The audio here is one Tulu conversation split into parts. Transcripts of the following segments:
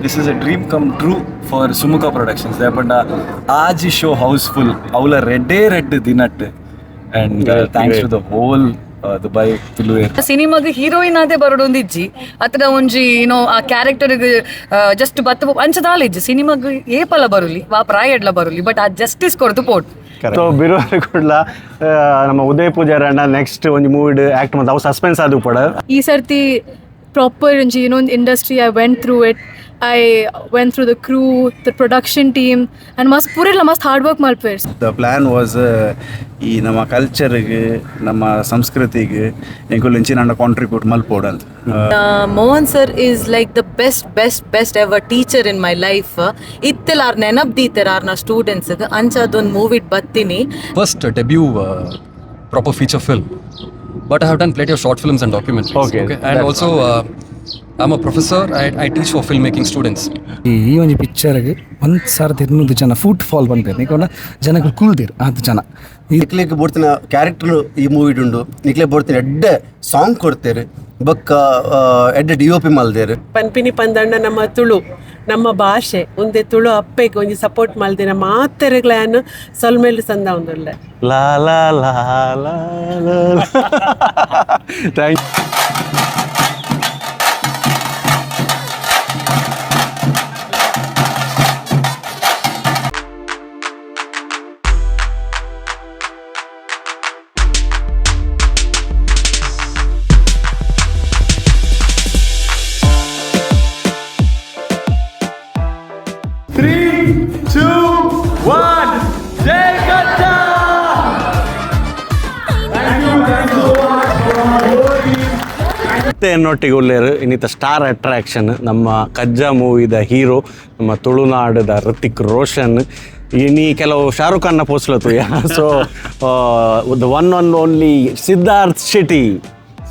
This is a dream come true for Sumukha Productions. ದಾಯೆ ಆಜಿ show house full ಅವಲ ರೆಡ್ಡೇ red ದಿನಟ್. And thanks to the whole Dubai ತುಳುವೆರ್. ಸಿನಿಮಾಗ್ heroine ಆದೇ ಬರೋಡೊಂದು ಇಜ್ಜಿ ಅತ್ರ ಒಂಜಿ ಏನೋ ಆ ಕ್ಯಾರೆಕ್ಟರ್ ಜಸ್ಟ್ ಬತ್ತ ಅಂಚದಾಲ ಇಜ್ಜಿ. ಸಿನಿಮಾಗ್ ಏಪಲ ಬರುಲಿ, ವಾ ಪ್ರಾಯಡ್ಲ ಬರುಲಿ, ಬಟ್ ಆ ಜಸ್ಟಿಸ್ ಕೊರ್ದು ಪೋಟ್. ಸೊ ಬಿರುವಾರ ಕೂಡಲ ನಮ್ಮ ಉದಯ್ ಪೂಜಾರಿ ಅಣ್ಣ ನೆಕ್ಸ್ಟ್ ಒಂಜಿ ಮೂವಿಡ್ ಆಕ್ಟ್ ಮತ್ತೆ ಅವು ಸಸ್ಪೆನ್ಸ್ ಆದು ಪಡ. ಈ ಸರ್ತಿ ಪ್ರಾಪರ್ ಒಂಜಿ ಇನ್ನೊಂದು industry. I went through it. I went through the crew, the production team, and ಮಸ್ತ್ ಪೂರೆಲ್ಲ ಮಸ್ತ್ ಹಾರ್ಡ್ ವರ್ಕ್ ಮಲ್ಪೇರ್. The plan was ಈ ನಮ್ಮ ಕಲ್ಚರ್ಗೆ, ನಮ್ಮ ಸಂಸ್ಕೃತಿಗೆ ಎಂಕುಲು ಇಂಚಿನ contribute ಮಲ್ಪೋಡಂತ. Mohan sir is like the best, best, best ever teacher in my life. ಇತ್ತೆಲ್ಲ R ನೆನಪ್ ದೀತೆರ್ ಆರ್ನ ಸ್ಟೂಡೆಂಟ್ಸ್. ಅಂಚ ಅದೊಂದು ಮೂವಿಟ್ ಬತ್ತೀನಿ. First debut proper feature film. But I have done plenty of short films and documentaries. And that's also, I'm a professor. I teach for filmmaking students. ಈ ಒಂಜಿ ಪಿಕ್ಚರ್ಗೆ 1200 ಜನ foot fall ಪನ್ಪೆರ್ ನಿಕೋನ ಜನಗಳು ಕುಲ್ದಿರ್ ಆತ್ ಜನ. ನಿಕ್ಲೆಗ್ ಬೋಡ್ತಿನ ಕ್ಯಾರೆಕ್ಟರ್ ಈ ಮೂವಿಡ್ ಉಂಡು. ನಿಕ್ಲೆ ಬೋಡ್ತಿನ ಎಡ್ಡೆ ಸಾಂಗ್ ಕೊಡ್ತೇರು, ಬೊಕ್ಕ ಎಡ್ಡೆ D O P ಮಲ್ದೇರು. ಪನ್ಪಿನಿ ಪಂದಂಡ ನಮ್ಮ ತುಳು, ನಮ್ಮ ಭಾಷೆ ಒಂದೇ. ತುಳು ಅಪ್ಪೆಗೆ ಒಂಜಿ ಸಪೋರ್ಟ್ ಮಲ್ದಿನ ಮಾತೆರೆಗ್ಲಾನ್ ಸೊಲ್ಮೆಲ್ ಸಂದ ಒಂದುಲ್ಲೆ. ಲಾ ಲಾ ಲಾ ಲಾ ಲಾ. Thank. Three, two, one, Jai Kajja! Thank you, thank you so much for our whole team. ಮತ್ತೆ ಎನ್ನೊಟ್ಟಿಗೆ ಉಲ್ಲೇರು ಇನ್ನಿತ ಸ್ಟಾರ್ ಅಟ್ರಾಕ್ಷನ್, ನಮ್ಮ ಕಜ್ಜ ಮೂವಿದ ಹೀರೋ, ನಮ್ಮ ತುಳುನಾಡದ ಋತಿಕ್ ರೋಷನ್. ಇನಿ ಕೆಲವು Shahrukh ಖಾನ್ನ ಪೋಸ್ಲತ್ತು. So the one one only Siddharth Shetty.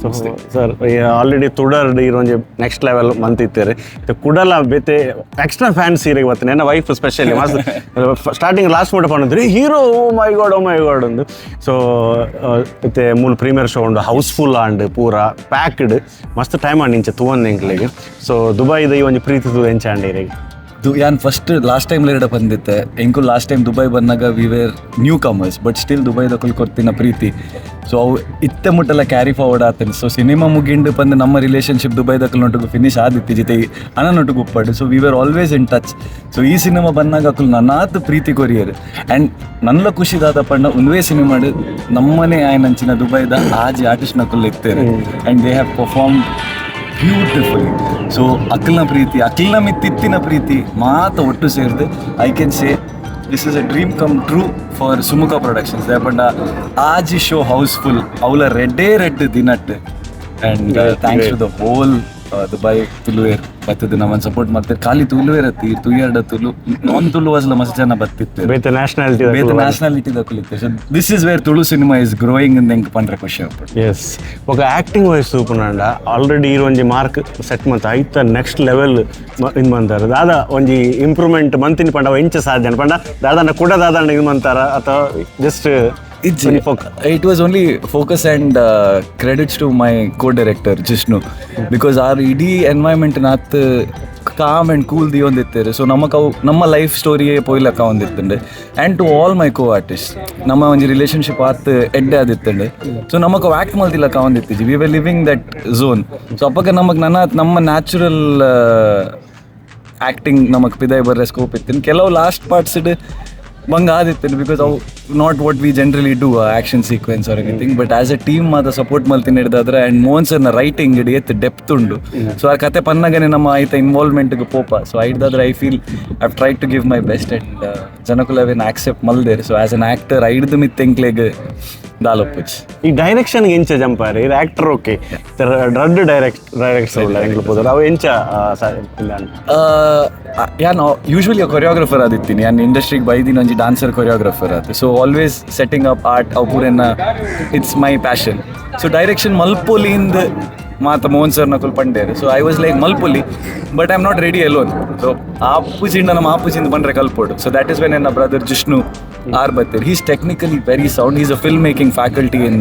So sir, already ತುಡರ್ ಒಂಜಿ ನೆಕ್ಸ್ಟ್ ಲೆವೆಲ್ ಮಂತಿತ್ತೇರು. ಕುಡಲ ಬೇತೆ ಎಕ್ಸ್ಟ್ರಾ ಫ್ಯಾನ್ಸ್ ಇರಿಗೆ ಬರ್ತೇನೆ. ನನ್ನ ವೈಫ್ ಸ್ಪೆಷಲಿ ಮಸ್ತ್ ಸ್ಟಾರ್ಟಿಂಗ್ ಲಾಸ್ಟ್ ಮೋಟ ಪಂಡಿದ್ರು, "Hero, oh my God, oh my God" ಒಂದು. ಸೊ ಇತ್ತೆ ಮೂಲು ಪ್ರೀಮಿಯರ್ ಶೋ ಉಂಡು, house full and ಪೂರ ಪ್ಯಾಕ್ಡ್. ಮಸ್ತ್ ಟೈಮ್ ಆಂಡ್ ಇಂಚ ತೂವೊಂದು ಎಂಕ್ಲೆಗ್. ಸೊ ದುಬೈದ ಈ ಒಂಜಿ ಪ್ರೀತಿ ತೂ ಎಂಚ ಆಂಡ್ ಇರೆಗ್? ಯಾನ್ first last time ಲೇರಡ ಬಂದಿತ್ತೆ. ಎಂಕು last time Dubai ಬಂದಾಗ we were newcomers, but still ದುಬೈದಕುಲು ಕೊರ್ತಿನ ಪ್ರೀತಿ, ಸೊ ಅವು ಇತ್ತೆ ಮುಟ್ಟೆಲ್ಲ ಕ್ಯಾರಿ ಫಾರ್ವರ್ಡ್ ಆತನೆ. ಸೊ ಸಿನಿಮಾ ಮುಗಿಂಡು ಪಂದ್ ನಮ್ಮ ರಿಲೇಷನ್ಶಿಪ್ ದುಬೈದಕುಲ್ ಫಿನಿಶ್ ಆದಿತ್ತಿ ಜೊತೆ ಅಣ್ಣನೊಟ್ಟಿಗೆ ಉಪ್ಪಾಡು. So we were always in touch. So ಈ ಸಿನಿಮಾ ಬಂದಾಗ ಅಕುಲು ನನ್ನಾತ್ ಪ್ರೀತಿ ಕೊರಿಯರ್. ಆ್ಯಂಡ್ ನನ್ನ ಖುಷಿ ದಾದ ಪಂಡ, ಒಂದುವೇ ಸಿನಿಮಾಡ್ ನಮ್ಮನೆ ಆಯ್ನಂಚಿನ ದುಬೈದ ಆಜಿ ಆರ್ಟಿಸ್ಟ್ ನಕುಲ್ ಇತ್ತೇನೆ, and they have perform beautifully. So ಅಕ್ಲ್ನ ಪ್ರೀತಿ, ಅಕ್ಲ್ನ ಮಿತ್ತಿತ್ತಿನ ಪ್ರೀತಿ ಮಾತ ಒಟ್ಟು ಸೇರಿದು I can say this is a dream come true for Sumukha Productions. ದಾಯೆ ಆಜಿ show house full ಅವಲ ರೆಡ್ಡೇ ರೆಡ್ ದಿನಟ್. And thanks to the whole Dubai ತುಳುವೆರ್ ಬತ್ತದ ನಮ್ಮನ್ನು ಸಪೋರ್ಟ್ ಮಾಡ್ತಾರೆ. ಖಾಲಿ ತುಳುವೇರ್ ಅತ್ತಿ, ತುಯ್ಯಾರ್ಡ ತುಳು ನಾನ್ ತುಳು ಅಸಲ ಮಸ್ತ್ ಜನ ಬತ್ತಿತ್ತು. ಬೇತೆ ನ್ಯಾಷನಾಲಿಟಿ. ಬೇತೆ nationality ದಕುಲಿತ್ತು. So this is where Tulu cinema is growing in ಎಂಕ್ ಪಂಡ್ರೆ ಖುಷಿ ಆಗ್ತದೆ. ಎಸ್, ఒక ಆಕ್ಟಿಂಗ್ ವೈಸ್ ತೂಪುನಂಡ ಆಲ್ರೆಡಿ ಈರ್ ಒಂಜಿ ಮಾರ್ಕ್ ಸೆಟ್ ಮಂತ ಐತ ನೆಕ್ಸ್ಟ್ ಲೆವೆಲ್ ಇದು ಮಂತಾರ. ದಾದಾ ಒಂಜಿ ಇಂಪ್ರೂವ್ಮೆಂಟ್ ಮಂತಿನ ಪಂಡ ಅವು ಎಂಚ ಸಾಧ್ಯ ಪಂಡ, ದಾದಾನ ಕೂಡ ದಾದಾಂಡ ಇದು ಮಂತಾರ ಅಥವಾ just? It was only focus, and credits to my co director Jishnu, because R ಇಡೀ ಎನ್ವೈರ್ಮೆಂಟ್ ನಾತ್ com and cool ದಿಯೊಂದಿತ್ತೇರು. So ನಮಕ್ ಅವು ನಮ್ಮ ಲೈಫ್ ಸ್ಟೋರಿಯೇ ಪೋಯ್ಲಕ್ಕ ಒಂದಿತ್ತುಂಡು. And to all my co artist, ನಮ್ಮ ಒಂಜಿ ರಿಲೇಷನ್ಶಿಪ್ ಆತ್ ಎಡ್ಡೆ ಆದಿತ್ತುಂಡು. ಸೊ ನಮಕ್ ಅವು ಆ್ಯಕ್ಟ್ ಮಲ್ತಿಲ್ಲಕ್ಕ ಒಂದಿತ್ತಿಜಿ. We were living that zone. So ಅಪ್ಪಗ ನಮಗ್ ನನ್ನ ನಮ್ಮ ನ್ಯಾಚುರಲ್ ಆ್ಯಕ್ಟಿಂಗ್ ನಮಕ್ ಪಿದಾಯ್ ಬರ್ರೆ ಸ್ಕೋಪ್ ಇತ್ತು. ಕೆಲವು ಲಾಸ್ಟ್ ಪಾರ್ಟ್ಸ್ ಬಂಗ ಆದಿತ್ತು, because ಅವು not what we generally do, action sequence or anything, but as a team ಮಾತ ಸಪೋರ್ಟ್ ಮಲ್ತಿನ ಹಿಡ್ದಾದ್ರೆ. ಆ್ಯಂಡ್ ಮೋಹನ್ ಸರ್ನ ರೈಟಿಂಗ್ ಏತ್ ಡೆಪ್ತ್ ಉಂಡು. ಸೊ ಆ ಕತೆ ಪನ್ನಗನೆ ನಮ್ಮ ಆಯ್ತ ಇನ್ವಾಲ್ವ್ಮೆಂಟ್ಗೆ ಪೋಪ. ಸೊ ಐಡ್ದಾದ್ರೆ I feel I try to give my best, and ಜನಕುಲು ಅವೇನು ಆಕ್ಸೆಪ್ಟ್ ಮಲ್ದೇರು. So as an actor ಐಡ್ದು ಮಿತ್ ಎಂಕ್ಲೆಗ್ ದಾಲೊಪ್ಪುಜಿ. ಈ ಡೈರೆಕ್ಷನ್ ಎಂಚ ಜಂಪಾರಿ? ಇದು ಆಕ್ಟರ್ ಓಕೆ, ರಡ್ಡ್ ಡೈರೆಕ್ಟ್ ಉಳ್ಳ ಎಂಕ್ಲು ಪೋದರ್ ಅವು ಎಂಚ ಇಲ್ಲ? ಯಾನ್ ಯೂಶ್ವಲಿ ಕೊರಿಯೋಗ್ರಫರ್ ಆದಿತ್ತೀನಿ. ಯಾನ್ ಇಂಡಸ್ಟ್ರಿಗೆ ಬೈದಿನ ಒಂಜಿ ಡಾನ್ಸರ್ ಕೊರಿಯೋಗ್ರಫರ್ ಆತು. So always setting up art ಅವು ಪೂರೆನ್ನ it's my passion. So direction ಮಲ್ಪೊಲಿಂದ ಮಾತ ಮೋಹನ್ ಸರ್ ನಕುಲ್ ಪಂಡೇರು. So I was like ಮಲ್ಪುಲಿ, but I am not ready alone. So ಆಪುಜಿಂಡ ನಮ್ಮ ಆಪುಜಿಂದ ಬಂದ್ರೆ ಕಲ್ಪೋಡು. So that is when ಎನ್ನ ಬ್ರದರ್ ಜಿಷ್ಣು ಆರ್ ಬತ್ತೀರ್. He's technically very sound. He's a film making faculty in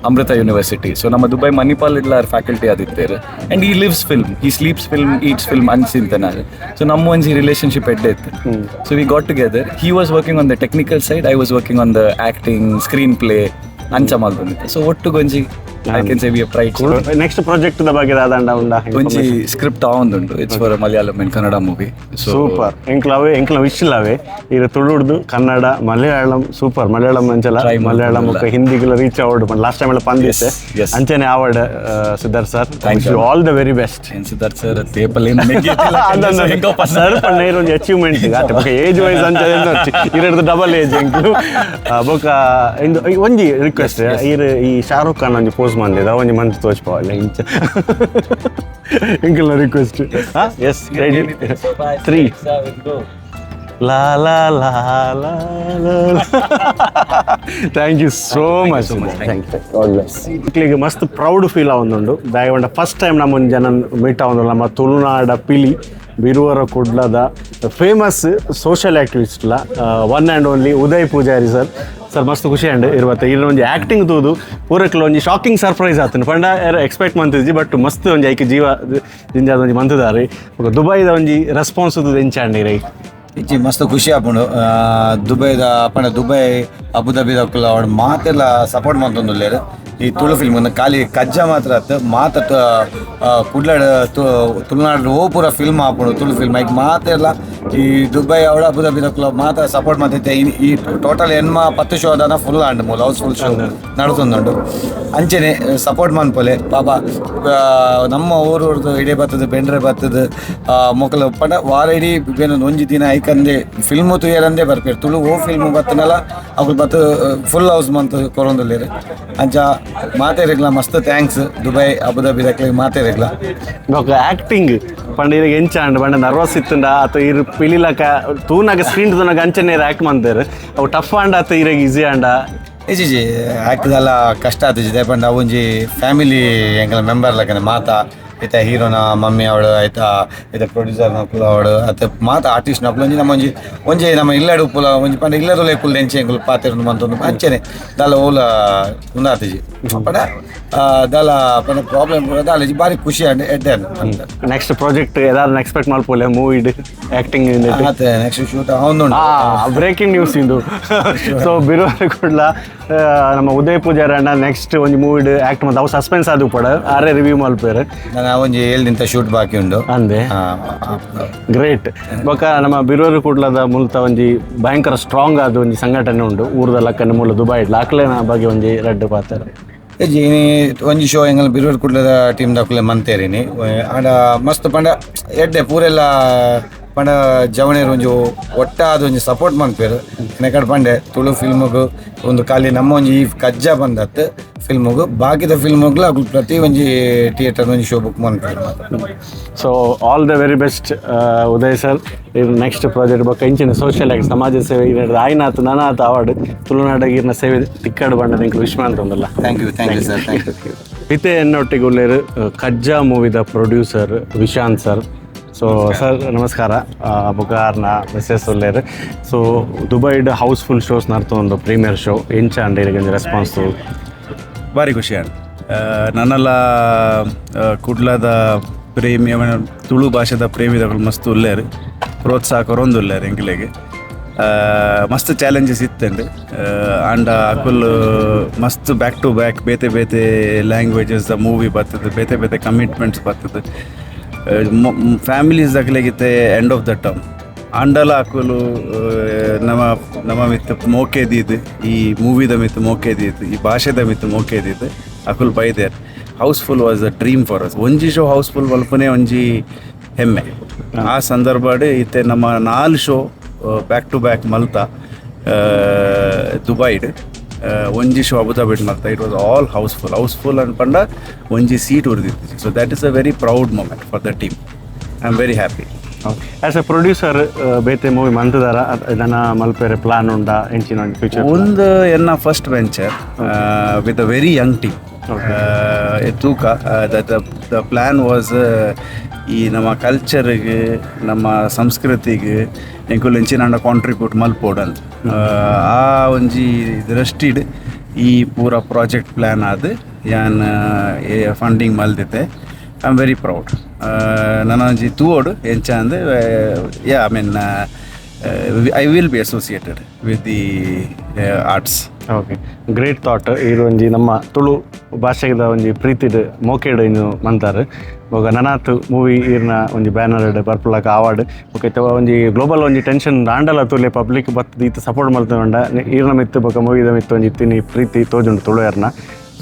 Amrita University. So ನಮ್ಮ Dubai Manipal ಇಡ್ಲಾರ್ faculty ಆದಿತ್ತೇರು, and he lives film, he sleeps film, eats film ಅನ್ಸಿಂತನಾರು. So ನಮ್ಮ ಒಂಜಿ relationship ಎಡ್ಡೆ ಇತ್ತು. So we got together. He was working on the technical side, I was working on the acting, screen play ಅಂಚ ಮಲ್ತೊಂದಿತ್ತೆ. So ಒಟ್ಟುಗೊಂಜಿ I can say we tried. Next project the ಬಗ್ಗೆ ದಾದಂಡ ಉಂಡ? ಒಂಜಿ script ಆವೊಂದುಂಡು. It's for Malayalam and Kannada movie, so. Super. ಎಂಕ್ಲವೇ ಎಂಕ್ಲ wish ಇಲ್ಲವೇ ಈಗ ತುಳುಡ್ದು Kannada, Malayalam super. Malayalam ಅಂಚಲ Try Malayalam ಮಾಡ್ತಿದ್ದಲ್ಲ. ಬೊಕ್ಕ ಹಿಂದಿಗೆಲ್ಲ ರೀಚ್ award last time ಎಲ್ಲ ಪಂದಿತ್ತೆ. Yes. ಅಂಚನೆ award Siddharth sir. Thank you. All the very best. ಏನ್ ಸಿದ್ಧಾರ್ಥ್ ಸರ್, ತೇಪಲ್ ಏನು? ಸರ್ ಪಂಡ ಒಂಜಿ ಅಚೀವ್ಮೆಂಟ್ ಆತೆ. ಬೊಕ್ಕ ಏಜ್ ವೈಸ್ ಅಂಚ ಇರಡ್ದು ಡಬಲ್ ಏಜ್ ಎಂಕ್ಲು. ಬೊಕ್ಕ ಇಂದು ಒಂಜಿ ರಿಕ್ವೆಸ್ಟ್, ಇರ್ ಈ ಶಾರುಖ್ ಖಾನ್ ಒಂಜಿ ಪೋಸ್ ಮಂದಿದ ಒಂಜಿ ಮಂತ್ ತೋಚ್ಪವಲ್ಲ ಇಂಚ ಎಂಕಲ್ನ ರಿಕ್ವೆಸ್ಟ್. S, ready, three, ಲಾ ಲಾ ಲಾ ಲಾ. Thank you so much. Thank you. God bless. ಮಕ್ಳಿಗೆ ಮಸ್ತ್ ಪ್ರೌಡ್ ಫೀಲ್ ಆವೊಂದುಂಡು. ದಾಯೆ ಫಸ್ಟ್ ಟೈಮ್ ನಮ್ಮ ಒಂದು ಜನ ಮೀಟ್ ಆವೊಂದು. ನಮ್ಮ ತುಳುನಾಡ ಪಿಲಿ, ಬಿರುವರ ಕುಡ್ಲದ ಫೇಮಸ್ ಸೋಷಿಯಲ್ ಆಕ್ಟಿವಿಸ್ಟ್ಲ one and only Uday Poojary sir. Sir, ಮಸ್ತ್ ಖುಷಿ ಅಂಡ್ ಇರುವತ್ತೆ. ಇರ್ ಒಂಜಿ ಆಕ್ಟಿಂಗ್ ತೂದು ಪೂರಕ್ಲ ಒಂಜಿ ಶಾಕಿಂಗ್ ಸರ್ಪ್ರೈಸ್ ಆತನು ಪಂಡ ಎಕ್ಸ್ಪೆಕ್ಟ್ ಮಂತಿದ್ವಿ, ಬಟ್ ಮಸ್ತ್ ಒಂಜಿ ಐಕ್ ಜೀವ ಜಿಂಜಾದ ಒಂಜಿ ಮಂತುದಾರಿ. ಬೊಕ ದುಬೈದ ಒಂಜಿ ರೆಸ್ಪಾನ್ಸ್ ತೂದು ಎಂಚ ಅಂಡ್ ಇರೈ? ಇಚ್ಚಿ, ಮಸ್ತ್ ಖುಷಿ ಆಪುಂಡು. ದುಬೈದ ಪಂಡ ದುಬೈ, ಅಬುದಾಬಿದಕುಲು ಅವಳು ಮಾತೆಲ್ಲ ಸಪೋರ್ಟ್ ಮಂತೊಂದುಲ್ಲೆರ್ ಈ ತುಳು ಫಿಲ್ಮ್. ಖಾಲಿ ಕಜ್ಜ ಮಾತ್ರ ಅತ್, ಮಾತ ಕುಡ್ಲಡ್ ತುಳುನಾಡು ಓ ಪೂರ ಫಿಲ್ಮ್ ಆಪುಂಡು ತುಳು ಫಿಲ್ಮ್, ಐಕ್ ಮಾತೆಲ್ಲ ಈ ದುಬೈ ಅವಳ ಅಬುದಾಬಿದಕುಲು ಮಾತ ಸಪೋರ್ಟ್ ಮಂತಿತ್ತೆ. ಈ ಟೋಟಲ್ ಎನ್ಮ 10 ಶೋ ದಾನ ಫುಲ್ ಆಂಡ್ ಮೂಲ house full show ನಡತೊಂದುಂಡು. ಅಂಚೆನೆ ಸಪೋರ್ಟ್ ಮನ್ಪೊಲೆ. ಪಾಪ ನಮ್ಮ ಊರುರ್ದು ಇಡೀ ಬತ್ತದ, ಬೆಂಡ್ರೆ ಬತ್ತದ ಮೊಕಲು ಪಂಡ ವಾರ ಇಡೀ ಬೇನೊಂದು ಒಂಜಿ ದಿನ ಐಕಂದೆ ಫಿಲ್ಮು ತುಯರಂದೇ ಬರ್ಪೇರು. ತುಳು ಓ ಫಿಲ್ಮ್ ಬತ್ತನಲ್ಲ, ಅಕುಲು ಬತ್ತು ಫುಲ್ ಹೌಸ್ ಮಂತ್ ಕೊರೊಂದುಲ್ಲೆರ್. ಅಂಚ ಮಾತೆರೆಗ್ಲ ಮಸ್ತ್ thanks, Dubai Abu Dhabi ದಕ್ಲೆಗ್ ಮಾತೆರೆಗ್ಲ. ಬೊಕ ಆಕ್ಟಿಂಗ್ ಪಂಡ ಇರೆಗ್ ಎಂಚ ಅಂಡ್? ಪಂಡ ನರ್ವಸ್ ಇತ್ತುಂಡ ಅಥವಾ ಇರ್ ಪಿಲಿಲಕ ತೂನಾಗ, ಸ್ಕ್ರೀನ್ ತೂನಾಗ ಅಂಚನೆ ಆಕ್ಟ್ ಮಂತೇರು, ಅವು ಟಫ್ ಆಂಡ ಅಥವಾ ಇರೆಗ್ ಈಸಿ ಆಂಡ? ಇಜ್ಜಿ, ಆಕ್ಟಿದೆಲ್ಲ ಕಷ್ಟ ಆತಿಜಿ. ಪಂಡ ಒಂಜಿ ಫ್ಯಾಮಿಲಿ ಎಂಕಲ ಮೆಂಬರ್ ಲಕ್ಕನೆ ಮಾತಾ. ಇತ್ತ ಹೀರೋನ ಮಮ್ಮಿ ಅವಳು ಆಯ್ತಾ, ಇತ್ತ ಪ್ರೊಡ್ಯೂಸರ್ ನಕುಲು ಅವಳು, ಅತ್ತ ಮಾತ ಆರ್ಟಿಸ್ಟ್ ನಕುಲು. ಒಂಜಿ ನಮ್ಮ ಒಂಜಿ ಒಂಜಿ ನಮ್ಮ ಇಲ್ಲಡ್ ಉಪ್ಪುಲ ಒಂಜಿ ಪಂಡ ಇಲ್ಲದೊಲೆ ಕುಲ್ ಎಂಚೆ ಎಂಕುಲು ಪಾತೆರೊಂದು ಮಂತೊಂದು ಅಂಚೆನೆ ದಾಲ ಓಲ ಉಂದಾತಿಜಿ. ಪಂಡ ದಾಲ ಪಂಡ ಪ್ರಾಬ್ಲಮ್ ಪೂರ ದಾಲ ಇಜ್ಜಿ. ಬಾರಿ ಖುಷಿ ಆಂಡ್ ಎಡ್ಡೆ ಅಂತ. ನೆಕ್ಸ್ಟ್ ಪ್ರಾಜೆಕ್ಟ್ ಏದಾದ್ರು ಎಕ್ಸ್ಪೆಕ್ಟ್ ಮಲ್ಪೊಲೆ ಮೂವಿಡ್ ಆಕ್ಟಿಂಗ್? ಆತೆ, ನೆಕ್ಸ್ಟ್ ಶೂಟ್ ಅವೊಂದುಂಡು. ಬ್ರೇಕಿಂಗ್ ನ್ಯೂಸ್ ಇಂದು. ಸೊ ಬಿರುವಾರ ಕೂಡ್ಲ ನಮ್ಮ ಉದಯ್ ಪೂಜಾರಿ ಅಣ್ಣ ನೆಕ್ಸ್ಟ್ ಒಂಜಿ ಮೂವಿಡ್ ಆಕ್ಟ್ ಮಂತ್. ಅವು ಸಸ್ಪೆನ್ಸ್ ಆದು ಪಡ ಆರೇ ರಿವ್ಯೂ ಮಲ್ಪೇರು. ನಾನು ಒಂಜಿ ಏಳು ನಿಂತ ಶೂಟ್ ಬಾಕಿ ಉಂಡು. ಅಂದೆ, ಗ್ರೇಟ್. ಬೊಕ ನಮ್ಮ ಬಿರುವರು ಕೂಡ್ಲದ ಮುಲ್ತ ಒಂಜಿ ಭಯಂಕರ ಸ್ಟ್ರಾಂಗ್ ಆದ ಒಂಜಿ ಸಂಘಟನೆ ಉಂಡು ಊರ್ದ ಲಕ್ಕನ ಮೂಲ ದುಬೈ ಅಕ್ಲೆನ ಬಗ್ಗೆ ಒಂಜಿ ರಡ್ಡ್ ಪಾತೆರ. ಇಜ್ಜಿ, ಇನಿ ಒಂಜಿ ಶೋ ಎಂಗಲ್ ಬಿರುವರು ಕುಡ್ಲದ ಟೀಮ್ ದಕುಲೆ ಮಂತೇರಿನಿ. ಆಂಡ ಮಸ್ತ್ ಪಂಡ ಎಡ್ಡೆ ಪೂರೆಲ್ಲ. ಪಂಡ ಜವಣೇರು ಒಂಜಿ ಒಟ್ಟಾದ ಒಂಜಿ ಸಪೋರ್ಟ್ ಮನ್ಪೇರು. ನೆಕಡ್ ಪಂಡೆ ತುಳು ಫಿಲ್ಮ್ಗ್ ಒಂದು ಖಾಲಿ ನಮ್ಮ ಒಂಜಿ ಈ ಕಜ್ಜ ಬಂದತ್ತು ಫಿಲ್ಮ್ಗ್, ಬಾಕಿದ ಫಿಲ್ಮ್ಗ್ಲ ಅಕುಲು ಪ್ರತಿ ಒಂಜಿ ಥಿಯೇಟರ್ ಒಂಜಿ ಶೋ ಬುಕ್ ಮನ್ಪೇರು ಮಾತ್ರ. So all the very best Uday sir. ಇರ್ ನೆಕ್ಸ್ಟ್ ಪ್ರಾಜೆಕ್ಟ್ ಬೊಕ್ಕ ಇಂಚಿನ ಸೋಷಿಯಲ್ ಆಗಿ ಸಮಾಜ ಸೇವೆ ಇರ ಆಯ್ನಾತ್ ನನಾತ್ ಅವಾರ್ಡ್ ತುಳುನಾಡಿಗೆ ಇರ್ನ ಸೇವೆ ತಿಕ್ಕಡು ಬಣ್ಣದ ಎಂಕ್ಲು wish ಮಂತೊಂದುಲ್ಲ. Thank you, thank you sir, thank you. ಇತ್ತೆ ಎನ್ನೊಟ್ಟಿಗೆ ಉಲ್ಲೇರು ಕಜ್ಜಾ ಮೂವಿದ producer Vishanth sir. So sir, ನಮಸ್ಕಾರ. ಬೊಕ ಆರ್ನ ಮಿಸಸ್ ಉಲ್ಲೇರು. ಸೊ ದುಬೈಡ್ house full shows ನಡ್ತೊಂದು, premier show ಎಂಚ ಅಂಡ್ ಇರೆಗ್ ರೆಸ್ಪಾನ್ಸ್? ಭಾರಿ ಖುಷಿ ಆಂಡ್. ನನ್ನಲ್ಲ ಕುಡ್ಲದ ಪ್ರೇಮಿ ಅವನ ತುಳು ಭಾಷೆದ ಪ್ರೇಮಿದಗಳು ಮಸ್ತ್ ಉಲ್ಲೇರು, ಪ್ರೋತ್ಸಾಹ ಕೊರೊಂದುಲ್ಲೇರು ಎಂಕ್ಲೆಗ್. ಮಸ್ತ್ ಚಾಲೆಂಜಸ್ ಇತ್ತಂಡ್. ಆಂಡ ಅಕುಲ್ ಮಸ್ತ್ back to back ಬೇತೆ ಬೇತೆ languages the movie ಬರ್ತದೆ, ಬೇತೆ ಬೇತೆ ಕಮಿಟ್ಮೆಂಟ್ಸ್ ಬರ್ತದೆ, families ದಕ್ಲೆಗಿತ್ತೆ end of the term. ಆಂಡಲ ಅಕುಲು ನಮ್ಮ ನಮ್ಮ ಮಿತ್ತು ಮೋಕೆ ದೀದ್, ಈ ಮೂವಿದ ಮಿತ್ತು ಮೋಕೆ ದೀದ್, ಈ ಭಾಷೆದ ಮಿತ್ತು ಮೋಕೆ ದೀದ್ ಅಕುಲು ಬೈದೇರ್. Housefull was a dream for us. ಒಂಜಿ show house full ಮಲ್ಪನೆ ಒಂಜಿ ಹೆಮ್ಮೆ. ಆ ಸಂದರ್ಭಡ್ ಇತ್ತೆ ನಮ್ಮ ನಾಲ್ show back to back ಮಲ್ತ ದುಬೈಡ್, ಒಂಜಿ ಶೋ ಅಬುದಾಬಿಡ್ ಮಲ್ತ. It was all housefull, housefull ಅನ್ಪಂಡ ಒಂಜಿ ಸೀಟ್ ಉರಿದಿತ್ತು. So that is a very proud moment for the team. I am very happy. As A producer ಬೇತೆ ಮೂವಿ ಮಂತದಾರ ಇದನ್ನ ಮಲ್ಪೆರೆ ಪ್ಲಾನ್ ಉಂಡಾ, ಎಂಚಿನ ಫ್ಯೂಚರ್? ಒಂದು ಎನ್ನ first venture with a very young team. ತೂಕ the plan was ಈ ನಮ್ಮ ಕಲ್ಚರ್ಗೆ, ನಮ್ಮ ಸಂಸ್ಕೃತಿಗೆ ಎಂಕುಲು ಎಂಚಿನಾಂಡ ಕಾಂಟ್ರಿಬ್ಯೂಟ್ ಮಲ್ಪೋಡಂತ ಆ ಒಂಜಿ ದೃಷ್ಟಿಡ್ ಈ ಪೂರ ಪ್ರಾಜೆಕ್ಟ್ ಪ್ಲ್ಯಾನ್ ಆದ್ ಯಾನ್ funding ಮಲ್ದಿತ್ತೆ. I am very proud. ನನ ಒಂಜಿ ತೂವೊಡು ಎಂಚ ಅಂದ್. Yeah, I mean, I will be associated with the arts. Okay, great thought. ಇದು ಒಂಜಿ ನಮ್ಮ ತುಳು ಭಾಷೆದ ಒಂಜಿ ಪ್ರೀತಿಡ್ ಮೋಕೆಡ್ ಇನ್ನು ಮಂತಾರ್. ಬೊಕ ನನಾತ್ ಮೂವಿ ಈರ್ನ ಒಂಜಿ ಬ್ಯಾನರ್ ಬರ್ಪುಲಕ ಆವಾಡ್. ಬೊಕ ಇತ್ತೆ ಒಂಜಿ ಗ್ಲೋಬಲ್ ಒಂಜಿ ಟೆನ್ಷನ್ ಆಂಡಲ ತೂಲೆ, ಪಬ್ಲಿಕ್ ಬತ್ತ್ ಈತ್ ಸಪೋರ್ಟ್ ಮಲ್ತೊಂಡ ಈರ್ನ ಮಿತ್ತು ಬೊಕ ಮೂವಿದ ಮಿತ್ತು ಒಂಜಿ ಇತ್ತಿನಿ ಪ್ರೀತಿ ತೋಜುಂಡು ತುಳುವೆರ್ನ.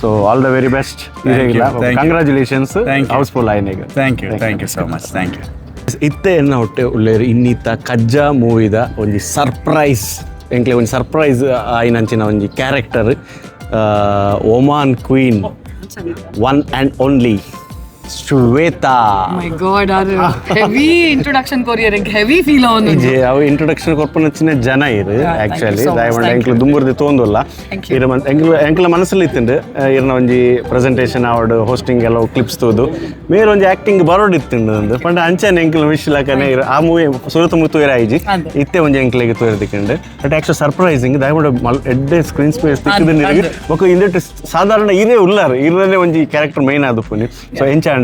So all the very best. Thank you. Congratulations. Thank you. House full ಆಯ್ನಿಗ. Thank you, thank you so much, thank you. ಇತ್ತೆ ಎನ್ನ ಹೊಟ್ಟೆ ಉಲ್ಲೇರು ಇನ್ನಿತ್ತ ಕಜ್ಜ ಮೂವಿದ ಒಂಜಿ ಸರ್ಪ್ರೈಸ್, ಎಂಕ್ಲೆ ಒಂಜಿ ಸರ್ಪ್ರೈಸ್ ಆಯಿನಂಚಿನ ಒಂಜಿ character, Oman queen, one and only Shweta. My god, are heavy introduction courier, heavy feel ಅವನು. ಇಜೆ ಅವು ಇಂಟ್ರೊಡಕ್ಷನ್ ಕೊರ್ಪುನಚಿನ ಜನ ಇರು. Thank you actually so much, thank ಎಂಕ್ಲು you. ದುಂಬುರ್ದಿ ತೋಂದುಲ್ಲ. Thank you. ಇರ ಎಂಕ್ಲು ಎಂಕ್ಲ ಮನಸ್ಸಲ್ಲಿ ಇತ್ತುಂಡು ಇರ್ನ ಒಂಜಿ ಪ್ರೆಸೆಂಟೇಷನ್ ಆವಡ್, ಹೋಸ್ಟಿಂಗ್ ಎಲ್ಲ ಕ್ಲಿಪ್ಸ್ ತೂದು ಮೇರ್ ಒಂಜಿ ಆಕ್ಟಿಂಗ್ ಬರೋಡ್ ಇತ್ತುಂಡು ಅಂದು ಪಂಡ ಅಂಚನೆ ಎಂಕ್ಲು ವಿಶ್ ಲಕನೆ ಇರು ಆ ಮೂವಿ ಸುರತ ಮುತ್ತು ಆಯಿಜಿ. ಅಂದ್. ಇತ್ತೆ ಒಂಜಿ ಎಂಕ್ಲೆಗ್ ತೋರ್ದಿಕ್ಕಂಡು. But actually surprising ದಯಮಾಡಿ ಮಲ್ ಎಡ್ಡೆ ಸ್ಕ್ರೀನ್ ಸ್ಪೇಸ್ ತಿಕ್ಕಿದ. ಅಂದ್. ಬೊಕ ಇಂದೆಟ್ ಸಾಧಾರಣ ಇದೇ ಉಲ್ಲಾರ್ ಇರನೇ ಒಂಜಿ ಕ್ಯಾರೆಕ್ಟರ್ ಮೈನ್ ಆದುಪ್ಪುನಿ. ಸೊ ಎಂಚ ಅಂಡ?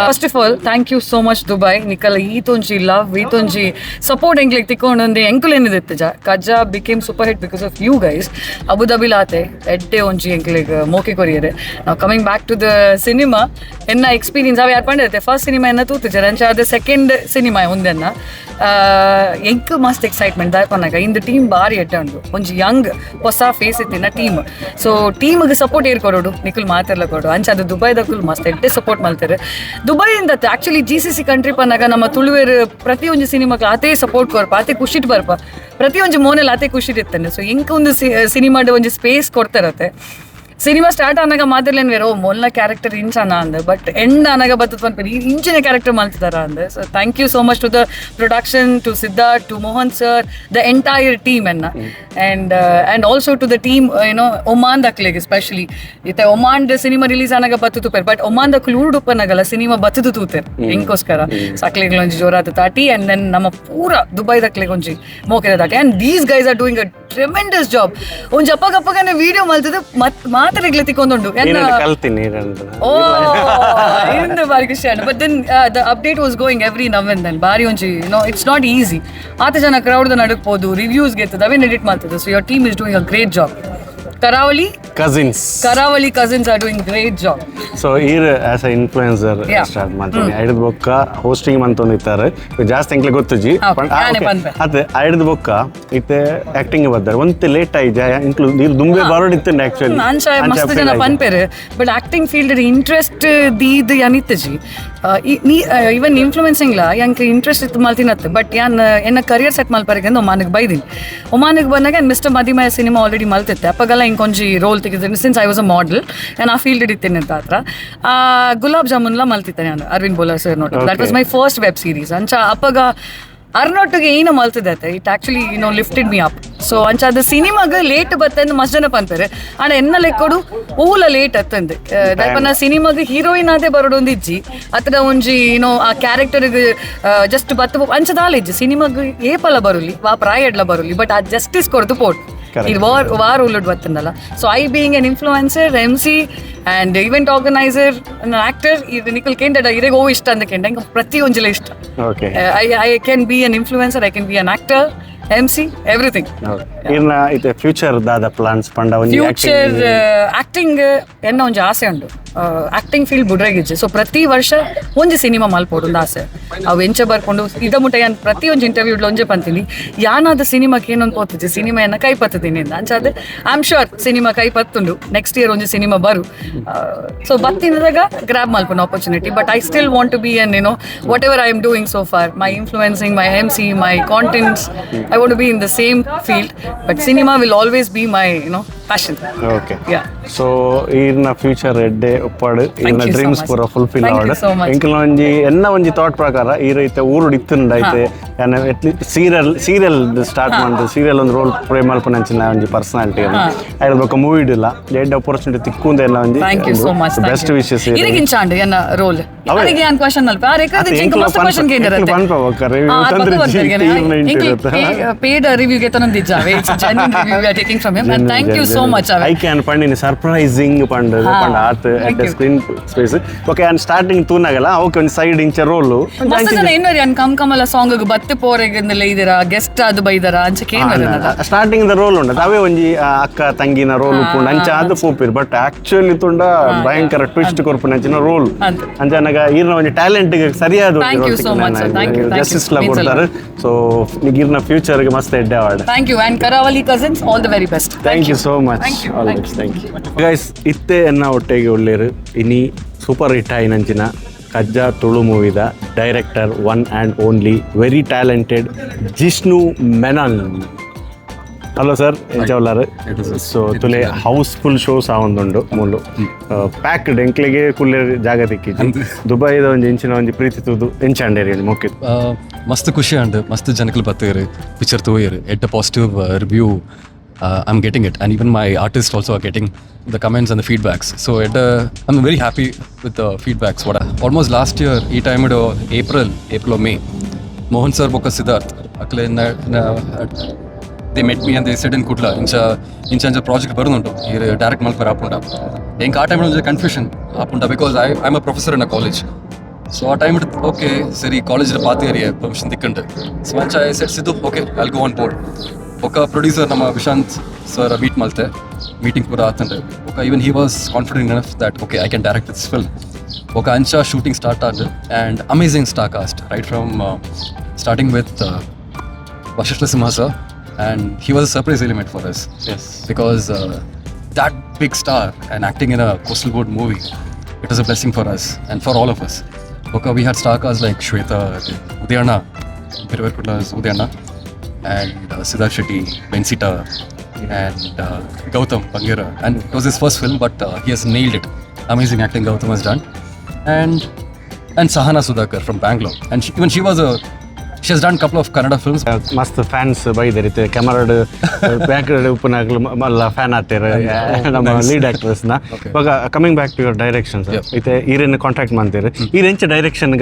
First of all, thank you so much, Dubai. ನಿಕಲ ಈತೊಂಜಿ love, ಈತೊಂಜಿ support ಎಂಕ್ಲೆಗ್ ತಿಕ್ಕೊಂಡೊಂದು ಎಂಕುಲೇನಿದೆ. Kajja became super hit because of you guys. ಅಬುದಾಬಿಲಾತೆ ಎಡ್ಡೆ ಒಂಜಿ ಎಂಕ್ಲೆಗ್ ಮೋಕೆ ಕೊರಿಯರೆ. ನಾವು coming back to the cinema, ಎನ್ನ ಎಕ್ಸ್ಪೀರಿಯನ್ಸ್ ಅವು ಯಾರು ಪಂಡಿರುತ್ತೆ ಫಸ್ಟ್ ಸಿನಿಮಾ ಎನ್ನ ತೂತುಜರ್. ಅಂಚ ಅದು ಸೆಕೆಂಡ್ ಸಿನಿಮಾ ಒಂದೆನ್ನ ಎಂಕ್ ಮಸ್ತ್ ಎಕ್ಸೈಟ್ಮೆಂಟ್. ದಾಯಪನಾಗ ಇಂದು ಟೀಮ್ ಬಾರಿ ಎಡ್ಡೆ ಉಂಡು. ಒಂಜಿ ಯಂಗ್ ಹೊಸ ಫೇಸ್ ಇತ್ತಿನ ಟೀಮ್. ಸೊ ಟೀಮ್ಗೆ ಸಪೋರ್ಟ್ ಏರ್ ಕೊಡೋಡು? ನಿಕುಲ್ ಮಾತೆರ್ಲ ಕೊಡು. ಅಂಚ ಅದು ದುಬೈದಕುಲ್ ಮಸ್ತ್ ಎಡ್ಡೆ ಸಪೋರ್ಟ್ ಮಲ್ತಾರೆ. ದುಬೈಯಿಂದ actually GCC country ಪನ್ನಾಗ ನಮ್ಮ ತುಳುವೇರು ಪ್ರತಿಯೊಂಜಿ ಸಿನಿಮಾಕ್ಕೆ ಆತೇ ಸಪೋರ್ಟ್ ಕೊರ್ಪ, ಆತೇ ಖುಷಿಟ್ ಬರ್ಪ, ಪ್ರತಿಯೊಂಜಿ ಮೋನೆಲ್ ಆತೇ ಖುಷಿ ಇರ್ತಾನೆ. ಸೊ ಎಂಕ್ ಒಂದು ಸಿನಿಮಾಡ್ ಒಂಜಿ ಸ್ಪೇಸ್ ಕೊಡ್ತಾರತ್ತೆ. ಸಿನಿಮಾ ಸ್ಟಾರ್ಟ್ ಆನಾಗ ಮಾತಿರ್ಲೇನು ಬೇರೆ, ಓ ಮೊಲ್ಲ ಕ್ಯಾರೆಕ್ಟರ್ ಇಂಚನ ಅಂದ. ಬಟ್ ಎಂಡ್ ಆನಾಗ ಬತ್ತದ ಪನ್ಪೇರಿ ಇಂಚಿನ ಕ್ಯಾರೆಕ್ಟರ್ ಮಲ್ತಿದಾರ ಅಂದ. So thank you so much to the production, to Siddharth, to Mohan sir, the entire team ಎನ್ನ, and also to the team Oman ದಕ್ಲೆಗ್ especially. ಇತ್ತೆ Oman cinema release ಆನಾಗ ಬತ್ತು ತೂಪೇರ್, ಬಟ್ ಒಮಾನ್ ದಕ್ಲು ಊರುಡು ಉಪ್ಪನಾಗಲ್ಲ ಸಿನಿಮಾ ಬತ್ತದು ತೂತೇರ್ ಎಂಕೋಸ್ಕರ. ಸಕ್ಲೆಗ್ ಒಂಜಿ ಜೋರಾದ ತಾಟಿ. ಅಂಡ್ then ನಮ್ಮ ಪೂರ ದುಬೈ ದಕ್ಲೆಗ್ ಒಂಜಿ ಮೋಕೆದ ತಾಟಿ. And these guys are doing a tremendous job. ಒಂಜಿ ಅಪ್ಪಗಪ್ಪಗನೆ ವಿಡಿಯೋ ಮಲ್ತದ ಮತ್ ಮಾತಾಡಿಗ್ಲೆ ತಿಕ್ಕೊಂದುಂಡು ಎನ್ನ. ಕಲ್ತೀನಿ. ಓ, ಇಂದು ಬಾರಿ ಖುಷಿ ಆಂಡ್. But then the update was going every now and then. ಬಾರಿ ಒಂಜಿ no, it's not easy. ಆತ ಜನ ಕ್ರೌಡ್ ನಡುಕ್ ಪೋದು ರಿವ್ಯೂಸ್ ಗೆತ್ತದ ಅವೇನ್ ಎಡಿಟ್ ಮಾಡ್ತದೆ. So your team is doing a great job. Karavali cousins. Karavali cousins are doing great job. So ಈರ್ as a influencer start ಮಾಡ್ತೀನಿ. ಐಡ್ದ ಬೊಕ್ಕ ಹೋಸ್ಟಿಂಗ್ ಮಂತೊಂದಿತ್ತಾರೆ ಜಾಸ್ತಿ ಎಂಕ್ಲೆ ಗೊತ್ತುಜಿ. ಯಾನೆ ಪನ್ಪೆ. ಅದೇ ಐಡ್ದ ಬೊಕ್ಕ ಇತ್ತೆ ಆಕ್ಟಿಂಗ್ ಬರ್ತಾರೆ. ಒಂತೆ ಲೇಟ್ ಆಯ್ಜ ಇಂಕ್ಲು ನೀರು ದುಂಬೆ ಬರೋಡಿತ್ತು ಆಕ್ಚುಲಿ. ಅಂಚ ಮಸ್ತ್ ಜನ ಪನ್ಪೆರ್, but acting field interest ದೀದ್ ಯಾನಿತ್ತಜಿ. ನೀ ಇವನ್ ಇನ್ಫ್ಲೂಯೆನ್ಸಿಂಗ್ಲ ಯಾಂಕ್ ಇಂಟ್ರೆಸ್ಟ್ ಇತ್ತು ಮಲ್ತಿನತ್ತು. ಬಟ್ ಯಾನ್ ಎನ್ನ ಕರಿಯರ್ ಸೆಟ್ ಮಲ್ಪರಿಗೆ ಒಮಾನಿಗೆ ಬೈದಿನಿ. ಒಮಾನಿಗೆ ಬಂದಾಗ ಮಿಸ್ಟರ್ ಮದಿಮಯ ಸಿನಿಮಾ ಆಲ್ರೆಡಿ ಮಲ್ತಿತ್ತೆ. ಅಪ್ಪಗೆಲ್ಲ ಇಂಕೊಂಜಿ ರೋಲ್ ತೆಗೆದ್ರೆ, since I was a model, ನಾನು ಆ ಫೀಲ್ಡ್ ಇತ್ತೇನೆ ಅಂತ ಹತ್ರ ಗುಲಾಬ್ ಜಾಮೂನ್ಲ ಮಲ್ತಿತ್ತೆ ನಾನು ಅರವಿಂದ್ ಬೋಲಾರ್ ಸರ್ ನೋಡಿ. That was my first web series. ಅಂಚ ಅಪ್ಪಗ ಅರ್ನೊಟ್ಟಿಗೆ ಏನು ಮಲ್ತಿದೆ, it actually lifted me up. So ಅಂಚ ಅದು ಸಿನಿಮಾಗ ಲೇಟ್ ಬತ್ತಂದು ಮಸ್ತ್ ಜನ ಪಂತಾರೆ. ಆಂಡ ಎನ್ನ ಲೆಕ್ಕೊಡು ಓಲ ಲೇಟ್ ಅತ್ತಂದು. ದಾಯಪನ ಸಿನಿಮಾಗ ಹೀರೋಯಿನ್ ಆದೇ ಬರೋಡು ಒಂದು ಇಜ್ಜಿ, ಅತ್ರ ಒಂಜಿ ಏನೋ ಆ ಕ್ಯಾರೆಕ್ಟರ್ಗೆ ಜಸ್ಟ್ ಬತ್ತ ಅಂಚದಾಲ ಇಜ್ಜಿ. ಸಿನಿಮಾಗ ಏಪಲ ಬರುಲಿ, ವಾ ಪ್ರಾಯಡ್ಲ ಬರುಲಿ, ಬಟ್ ಆ ಜಸ್ಟಿಸ್ ಕೊಡ್ದು ಪೋಟ್. ಇದು ವಾರ್ ವಾರ್ ಉಲ್ಲುಡ್ ಬತ್ತಂದಲ್ಲ. So I being an influencer, MC and event organizer, actor, ಇದು ನಿಖಲ್ ಕೇಂದ್ರ ಇರೆಗ್ ಓ ಇಷ್ಟ ಅಂದ ಕೇಂದ್ರ ಹಿಂಗೆ ಪ್ರತಿಯೊಂಜಿಲ ಇಷ್ಟ. I can be an influencer, I can be an actor, MC, everything. ಇರ್ನ ಇತ್ತೆ ಫ್ಯೂಚರ್ ದಾದ ಪ್ಲಾನ್ಸ್ ಪಂಡ ಒಂಜಿ? ಫ್ಯೂಚರ್ ಆಕ್ಟಿಂಗ್ ಎನ್ನ ಒಂಜಿ ಆಸೆ ಉಂಡು. ಆಕ್ಟಿಂಗ್ ಫೀಲ್ಡ್ ಬುಡ್ರೆಗಿಜ್ಜಿ. ಸೊ ಪ್ರತಿ ವರ್ಷ ಒಂಜಿ ಸಿನಿಮಾ ಮಲ್ಪೋಡು ಒಂದು ಆಸೆ. ಅವು ಎಂಚ ಬರ್ಕೊಂಡು ಇದ ಮುಟ್ಟ ಯಾನ್ ಪ್ರತಿ ಒಂಜಿ ಇಂಟರ್ವ್ಯೂ ಒಂಜೆ ಪಂತೀನಿ, ಯಾನಾದ ಸಿನಿಮಾಕ್ಕೆ ಏನೊಂದು ಪೋತುಜಿ, ಸಿನಿಮಾ ಎನ್ನ ಕೈ ಪತ್ತುದೀನಿ ಅಂತ. ಅಂಚಾದ I am sure cinema ಕೈ ಪತ್ತುಂಡು. ನೆಕ್ಸ್ಟ್ ಇಯರ್ ಒಂಜಿ ಸಿನಿಮಾ ಬರು. ಸೊ ಬತ್ತಿನದಾಗ ಗ್ರಾಬ್ ಮಲ್ಪುನ opportunity. But I still want to be an whatever I am doing so far, my influencing, my MC, my contents, I want to be in the same field, but cinema will always be my passion. Okay, so ಈರ್ನ future ಎಡ್ಡೆ ಉಪ್ಪಾಡು, ಈರ್ನ you so dreams much. ಪೂರ fulfil Thank you ಆವಡ್. so much. ಎಂಕಲ್ನ ಒಂಜಿ ಎನ್ನ ಒಂಜಿ ಥಾಟ್ ಪ್ರಕಾರ ಈ ರೈತ ಊರುಡು ಇತ್ತುಂಡ ಐತೆ. ಯಾನ್ at least serial serial start ಮಂತು serial ಒಂದು ರೋಲ್ ಪ್ಲೇ ಮಲ್ಪುನಂಚಿನ ಒಂಜಿ ಪರ್ಸನಾಲಿಟಿ ಐಡ್ ಬೊಕ್ಕ ಮೂವಿ ಇಲ್ಲ ಎಡ್ಡೆ ಅಪರ್ಚುನಿಟಿ ತಿಕ್ಕುಂದ ಎಲ್ಲ ಒಂಜಿ Thank you so much. Best wishes. ಇರಗಿಂಚ and ಎನ್ನ ರೋಲ್ ಅವೇ. ಅರಿಗೆ ಯಾನ್ ಕ್ವಶನ್ ಮಲ್ಪ ಆರ್ ಎಕ್ಕದ ಅತ್ತೆ, ಜಿಂಕ ಎಂಕ್ಲ ಮಸ್ತ್ ಕ್ವಶನ್ ಕೇಂದ್ರ. ಪನ್ಪ ಬೊಕ್ಕ review ತಂದ್ರೆ ಜಿ ಇರುತ್ತೆ. ಪೇಡ್ ರಿವ್ಯೂ ಗೆ ತನಂದಿಜ್ಜ. It's genuine review we are taking from him, and thank you so much away. I can ಪಂಡಿನಿ surprising ಪಂಡ್ ಪಂಡ ಆತ್ thank at you. Screen space. Okay, and starting ತೂನಾಗಲ್ಲ okay ಒಂದು ಸೈಡ್ ಇಂಚ ರೋಲ್. ಮಸ್ತ್ ಜನ ಏನ್ವರಿ ಅನ್ ಕಮ್ ಕಮಲ ಸಾಂಗ್ ಬತ್ತೆ ಪೋರೆಗ್ ಇದೀರಾ ಗೆಸ್ಟ್ ಅದು ಬೈದಾರ ಅಂಚ ಕೇನ್ವರಿ. Starting the roll ಉಂಟು ಅವೇ ಒಂಜಿ ಅಕ್ಕ ತಂಗಿನ ರೋಲ್ ಉಪ್ಪುಂಡು ಅಂಚ ಅದು ಪೋಪಿರ್. ಬಟ್ ಆಕ್ಚುಲಿ ತುಂಡ ಭಯಂಕರ ಟ್ವಿಸ್ಟ್ ಕೊರ್ಪುನಂಚಿನ ರೋಲ್. ಅಂದ್. ಅಂಚ ಅನಗ ಈರ್ನ ಒಂಜಿ ಟ್ಯಾಲೆಂಟ್ ಸರಿಯಾದ. Thank you so much, sir. Thank you, thank you. Justice law Means a lot. ಕೊಡ್ತಾರೆ. ಸೊ ಈರ್ನ ಫ್ಯೂಚರ್ ಮಸ್ತ್ ಎಡ್ಡೆ award. Thank you, and Karavali cousins, all the very best. Thank you so much. Thank you. All Thank best. Thank you guys. ಇತ್ತೆ ಎನ್ನ ಒಟ್ಟಿಗೆ ಒಳ್ಳೇರು ಇನಿ super hit ಆಯಿನಂಚಿನ ಕಜ್ಜ Tulu ಮೂವಿದ director, one and only, very talented Jishnu Menon. Hello sir, ಎಂಚವಲ್ಲಾರು? So ತುಲೆ house full shows ಆವೊಂದುಂಡು ಮೂಲು ಪ್ಯಾಕ್ಡ್ ಎಂಕ್ಲೆಗೆ ಕುಲ್ಲೆ ಜಾಗ ತಿಕ್ಕಿಜಿ. ದುಬೈದ ಒಂಜಿ ಇಂಚಿನ ಒಂಜಿ ಪ್ರೀತಿ ತೂದು ಎಂಚಾಂಡೇರಿ ಮೊಕ್ಕೆ? ಮಸ್ತ್ ಖುಷಿ ಅಂಡ್ ಮಸ್ತ್ ಜನಕಲ್ ಬತ್ತೇರು ಪಿಕ್ಚರ್ ತೋಯರು. ಎಡ್ಡೆ positive review I am getting it, and even my artist also are getting the comments and the feedbacks. So ಎಡ್ಡೆ I am very happy with the feedbacks. What almost last year ಈ time April May Mohan sir ಬೊಕ್ಕ Siddharth ಅಕ್ಲೆ they met me and they said in Kudla ಇಂಚ ಇಂಚ ಇಂಚ project ಬರೋದುಂಟು ಈ direct ಮಲ್ಪರ ಆಪುಂಡ ಎಂಕ್ ಆ ಟೈಮ್ ಒಂಜಿ confusion ಆಪುಂಡ because I am a professor in a college. So ಆ ಟೈಮ್ ಓಕೆ ಸರಿ ಕಾಲೇಜ್ ಪಾತೇರಿಯ ಪರ್ಮಿಷನ್ ತಿಕ್ಕಂಡು. ಸೊ ಅಂಚ I said Siddu, "Okay, I'll go on board." ಬೊಕ್ಕ ಪ್ರೊಡ್ಯೂಸರ್ ನಮ್ಮ ವಿಶಾಂತ್ ಸರ್ ಮೀಟ್ ಮಲ್ತೆ ಮೀಟಿಂಗ್ ಪೂರ ಆತಂಡೆ. ಬೊಕ್ಕ even he was confident enough that, okay, I can direct this film. ಬೊಕ್ಕ ಅಂಚ shooting start and, and amazing star cast, right from starting with Vashishtha Simha sir, and he was a surprise element for us. Because that big star and acting in a Coastal Board movie, it was a blessing for us and for all of us. Okay, we had star cast like Shweta, Udayanna, Kudla's Udayanna, and Siddharth Shetty, Bensita, and Gautam Bangera. And it was his first film, but he has nailed it. Amazing acting Gautam has done. And Sahana Sudhakar from Bangalore. And she, even she was a she has done couple of Kannada films. ಮಸ್ತ್ fans ಬೈದರ್ ಇತ್ತೆ ಕ್ಯಾಮರಾಡ್ back ಉಪ್ಪುನಾಗ್ಲು ಮಲ್ಲ fan ಆತೇರ್ ನಮ್ಮ lead ಆಕ್ಟ್ರೆಸ್ನ. ಇವಾಗ coming back to your direction, sir, ಇತ್ತೆ ಈರೆನ್ contact ಮಾಡ್ತೀರಿ ಈರ್ ಎಂಚ ಡೈರೆಕ್ಷನ್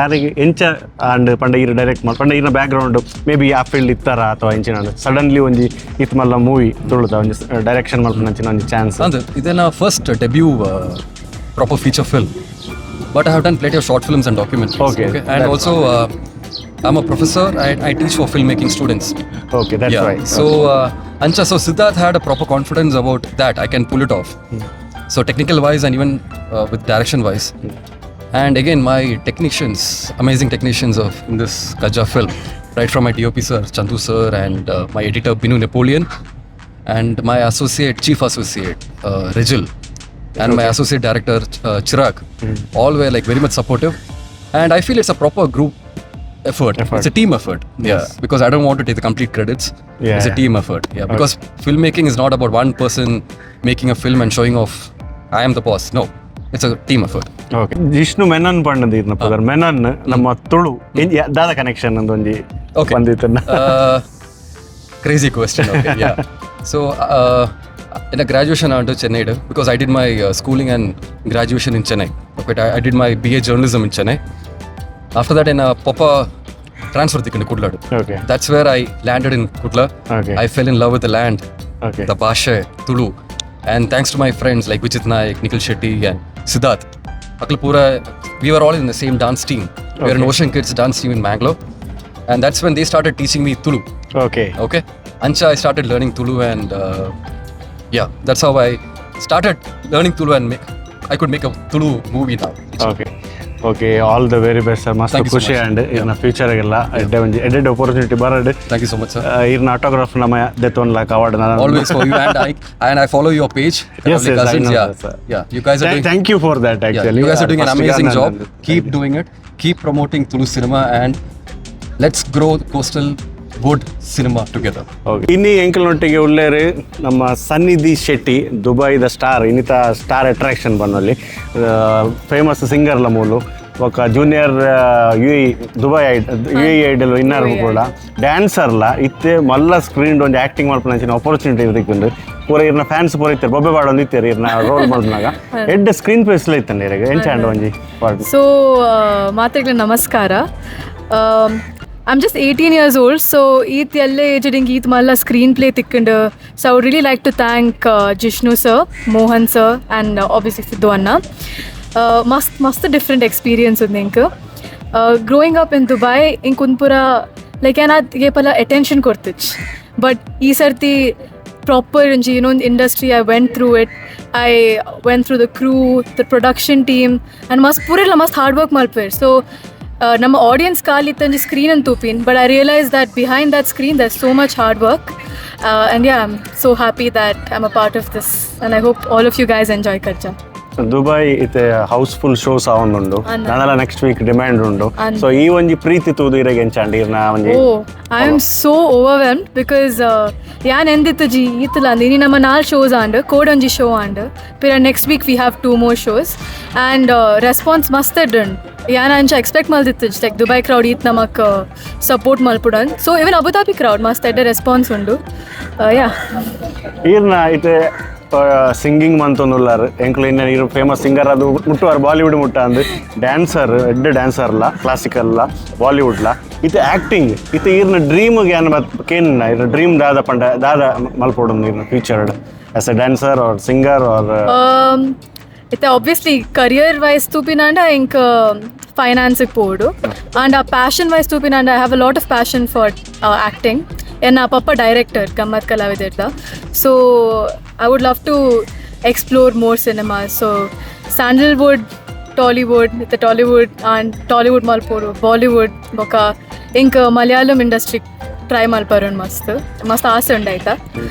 ಆರಿಗೆ ಎಂಚ ಅಂಡ್ ಪಂಡ ಈರ್ ಡೈರೆಕ್ಟ್ ಮಾಡಿ ಪಂಡ ಈರ್ನ back ground may be ಆ ಫೀಲ್ಡ್ ಇತ್ತಾರ ಅಥವಾ ಎಂಚಿನ ಸಡನ್ಲಿ ಒಂಜಿ ಇತ್ ಮಲ್ಲ ಮೂವಿ ತುಳುದ ಒಂಜಿ ಡೈರೆಕ್ಷನ್ ಮಲ್ಪುನಂಚಿನ ಒಂಜಿ ಚಾನ್ಸ್? ಅಂದ್ರೆ ಇದನ್ನ first debut proper feature film, but I have done plenty of short films and documentaries. And That's also I'm a professor. I teach for filmmaking students. Okay, that's Yeah. Why. So Ancha, so Siddharth had a proper confidence about that. I can pull it off. So technical wise and even with direction wise. And again, my technicians, amazing technicians of in this Kajja film, right from my DOP sir, Chandu sir, and my editor Binu Napoleon, and my associate, chief associate, Rijil, and my associate director, Chirag, all were like very much supportive. And I feel it's a proper group effort. Effort. It's a team effort. Yeah. Because I don't want to take the complete credits. It's a team effort. Yeah. Because filmmaking is not about one person making a film and showing off, "I am the boss." No. It's a team effort. Okay, Jishnu Menon ಪಂಡದ ಈರ್ನ ಪುದರ್ ಮೆನನ್ ನಮ್ಮ ತುಳು ದಾದ connection ಒಂದೊಂಜಿ ಬಂದಿತ್ತನ್ನ? Crazy question. Okay, yeah. So, in a graduation I went to Chennai because I did my schooling and graduation in Chennai. Okay, I did my BA journalism in Chennai. After that, in a Papa transfer ತಿಕ್ಕಂಡು ಕುಡ್ಲಾಡು. That's where I landed in Kudla. I fell in love with the land, the ಭಾಷೆ Tulu. And thanks to my friends like Vijit Naik, Nikhil Shetty and Siddharth. ಅಕ್ಲು ಪೂರ we are all in the same dance team. We are in Ocean Kids dance team in Mangalore. And that's when they started teaching me Tulu. Okay. Ancha, I started learning Tulu and yeah, that's how I started learning Tulu and I could make a Tulu movie now. Okay, all the very best sir. ಮಸ್ತ್ Thank you so ಖುಷಿ much. And ಇರ್ನ ಫ್ಯೂಚರ್ಗೆಲ್ಲ ಎಡ್ಡೆ ಒಂಜಿ ಎಡ್ಡೆ opportunity ಬರಡ್. Thank you so much, sir. ಇರ್ನ autograph ನಮ್ಮ ದೆತ್ತೊನ್ಲಾಕ award. Always for you, and I follow your page. Yes, Lovely yes, I Cousins. Know Yeah, that, sir. Yeah. You guys are doing. Thank you for that Yeah, actually. You guys are doing an amazing job. Keep doing it. Keep promoting Tulu cinema and let's grow coastal wood cinema together. Okay, ಇನ್ನಿ ಎಂಕಲ್ನೊಟ್ಟಿಗೆ ಉಳ್ಳೇರು ನಮ್ಮ ಸನ್ನಿಧಿ Shetty ದುಬೈದ star ಇನ್ನಿತ star attraction ಬನ್ನಲ್ಲಿ famous ಸಿಂಗರ್ಲ ಮೂಲು. ಬೊಕ್ಕ junior U Dubai U A Idol winner ಕೂಡ ಡ್ಯಾನ್ಸರ್ಲ ಇತ್ತೆ ಮಲ್ಲ ಸ್ಕ್ರೀನ್ ಒಂಜಿ ಆಕ್ಟಿಂಗ್ ಮಲ್ಪುನ ಅಪರ್ಚುನಿಟಿ ತಿಕ್ಕುಂಡು ಪೂರ ಇರ್ನ ಫ್ಯಾನ್ಸ್ ಪೂರ ಇತ್ತೆರ್ ಬೊಬ್ಬೆ ಪಾಡೊಂದು ಇತ್ತೆರ್ ಇರ್ನ ರೋಲ್ ಮಲ್ಪುನಾಗ ಎಡ್ಡೆ ಸ್ಕ್ರೀನ್ ಪ್ಲೇಸ್ ಇತ್ತಂಡೆ ಇರೆಗ್ ಎಂಚ ಆಂಡ್ ಒಂಜಿ ಪಾಡ್. ಸೊ ಮಾತ್ರೆಗಳ ನಮಸ್ಕಾರ. I'm just 18 years old, so ಈತ್ ಎಲ್ಲೇ ಏಜ್ ಈತ್ ಮಲ್ಲ ಸ್ಕ್ರೀನ್ ಪ್ಲೇ ತಿಕ್ಕಂಡು. So I would really like to thank Jishnu sir, Mohan sir and obviously Siddu ಅಣ್ಣ. ಮಸ್ತ್ ಮಸ್ತ್ ಡಿಫ್ರೆಂಟ್ ಎಕ್ಸ್ಪೀರಿಯನ್ಸ್ ఉంది ಇಂಕ್. Growing up in Dubai ಇಂಕ್ ಕುಂಪುರ ಲೈಕ್ ಏನಾದ್ ಏಪಲ ಅಟೆನ್ಷನ್ ಕೊಡ್ತಿಚ್, ಬಟ್ ಈ ಸರ್ತಿ ಪ್ರಾಪರ್ ಒಂಜಿ ಇನ್ನೊಂದು industry I went through it. I went through the crew, the production team and ಮಸ್ತ್ ಪೂರೆಲ್ಲ ಮಸ್ತ್ ಹಾರ್ಡ್ ವರ್ಕ್ ಮಲ್ಪೇರ್. ಸೊ ನಮ್ಮ ಆಡಿಯನ್ಸ್ ಕಾಲಿತ್ತಂಜಿ ಸ್ಕ್ರೀನ್ ಅಂತ ತೂಪಿನ್, but I realise that behind that screen there's so much hard work, and yeah, I'm so happy that I'm a part of this and I hope all of you guys enjoy Kajja. Dubai ಇತ್ತೆ house full shows ಆವೊಂದುಂಡು. ಅಂದ್. ನನಲ next week demand ಉಂಡು. ಅಂದ್. ಸೊ ಈ ಒಂಜಿ ಪ್ರೀತಿ ತೂದು ಇರೆಗ್ ಎಂಚಾಂಡ್ ಇರ್ನ ಒಂಜಿ? Oh, I am so overwhelmed because ಯಾನ್ ಎಂದಿತ್ತು ಜಿ ಈತಲ ಅಂದ್ ಇನಿ ನಮ್ಮ ನಾಲ್ ಶೋಸ್ ಆಂಡ್ ಕೋಡೊಂಜಿ ಶೋ ಆಂಡ್ ಪಿರ next week we have two more shows and response ಮಸ್ತ್ ಎಡ್ಡುಂಡು. ಯಾನ್ ಅಂಚ ಎಕ್ಸ್ಪೆಕ್ಟ್ ಮಲ್ದಿತ್ತು like Dubai crowd ಈತ್ ನಮಕ್ support ಮಲ್ಪುಡನ್. So even Abu Dhabi crowd ಮಸ್ತ್ ಎಡ್ಡೆ ರೆಸ್ಪಾನ್ಸ್ ಉಂಡು, ಯಾ. ಈರ್ನ ಇತ್ತೆ ಸಿಂಗಿಂಗ್ ಮಂತೊಂದುಲ್ಲಾರ್ ಎಂಕ್ಲು ಇನ್ನ ಇರು ಫೇಮಸ್ ಸಿಂಗರ್ ಅದು ಮುಟ್ಟುವಾರ್ ಬಾಲಿವುಡ್ ಮುಟ್ಟ ಅಂದ್ ಡ್ಯಾನ್ಸರ್ ಎಡ್ಡೆ ಡ್ಯಾನ್ಸರ್ಲ ಕ್ಲಾಸಿಕಲ್ಲ ಬಾಲಿವುಡ್ಲ ಇತ್ತೆ ಆಕ್ಟಿಂಗ್ ಇತ್ತೆ ಈರ್ನ ಡ್ರೀಮ್ ಯಾನ್ ಕೇನ್ನ ಇರ್ನ ಡ್ರೀಮ್ ದಾದ ಪಂಡ ದಾದ ಮಲ್ಪೊಡುಂದು ಈರ್ನ future as a dancer or singer or? ಇತ್ತೆ obviously career wise ತೂಪಿನಾಂಡ ಇಂಕ್ ಫೈನಾನ್ಸಿಗೆ ಪೋಡು ಆ್ಯಂಡ್ ಆ ಪ್ಯಾಷನ್ ವೈಸ್ ತೂಪಿನಾಂಡ I have a lot of passion for acting. ಎನ್ನ ಪಪ್ಪ ಡೈರೆಕ್ಟರ್ ಗಮ್ಮತ್ ಕಲಾವಿದರ್ದ, so I would love to explore more cinemas, so Sandalwood, Tollywood ಇತ್ತೆ Tollywood and Tollywood ಮಲ್ಪೋಡು, Bollywood ಬೊಕ ಇಂಕ್ ಮಲಯಾಳಂ ಇಂಡಸ್ಟ್ರಿ ಟ್ರೈ ಮಲ್ಪರುಂಡು. ಮಸ್ತ್ ಮಸ್ತ್ ಆಸೆ ಉಂಡು ಆಯ್ತಾ,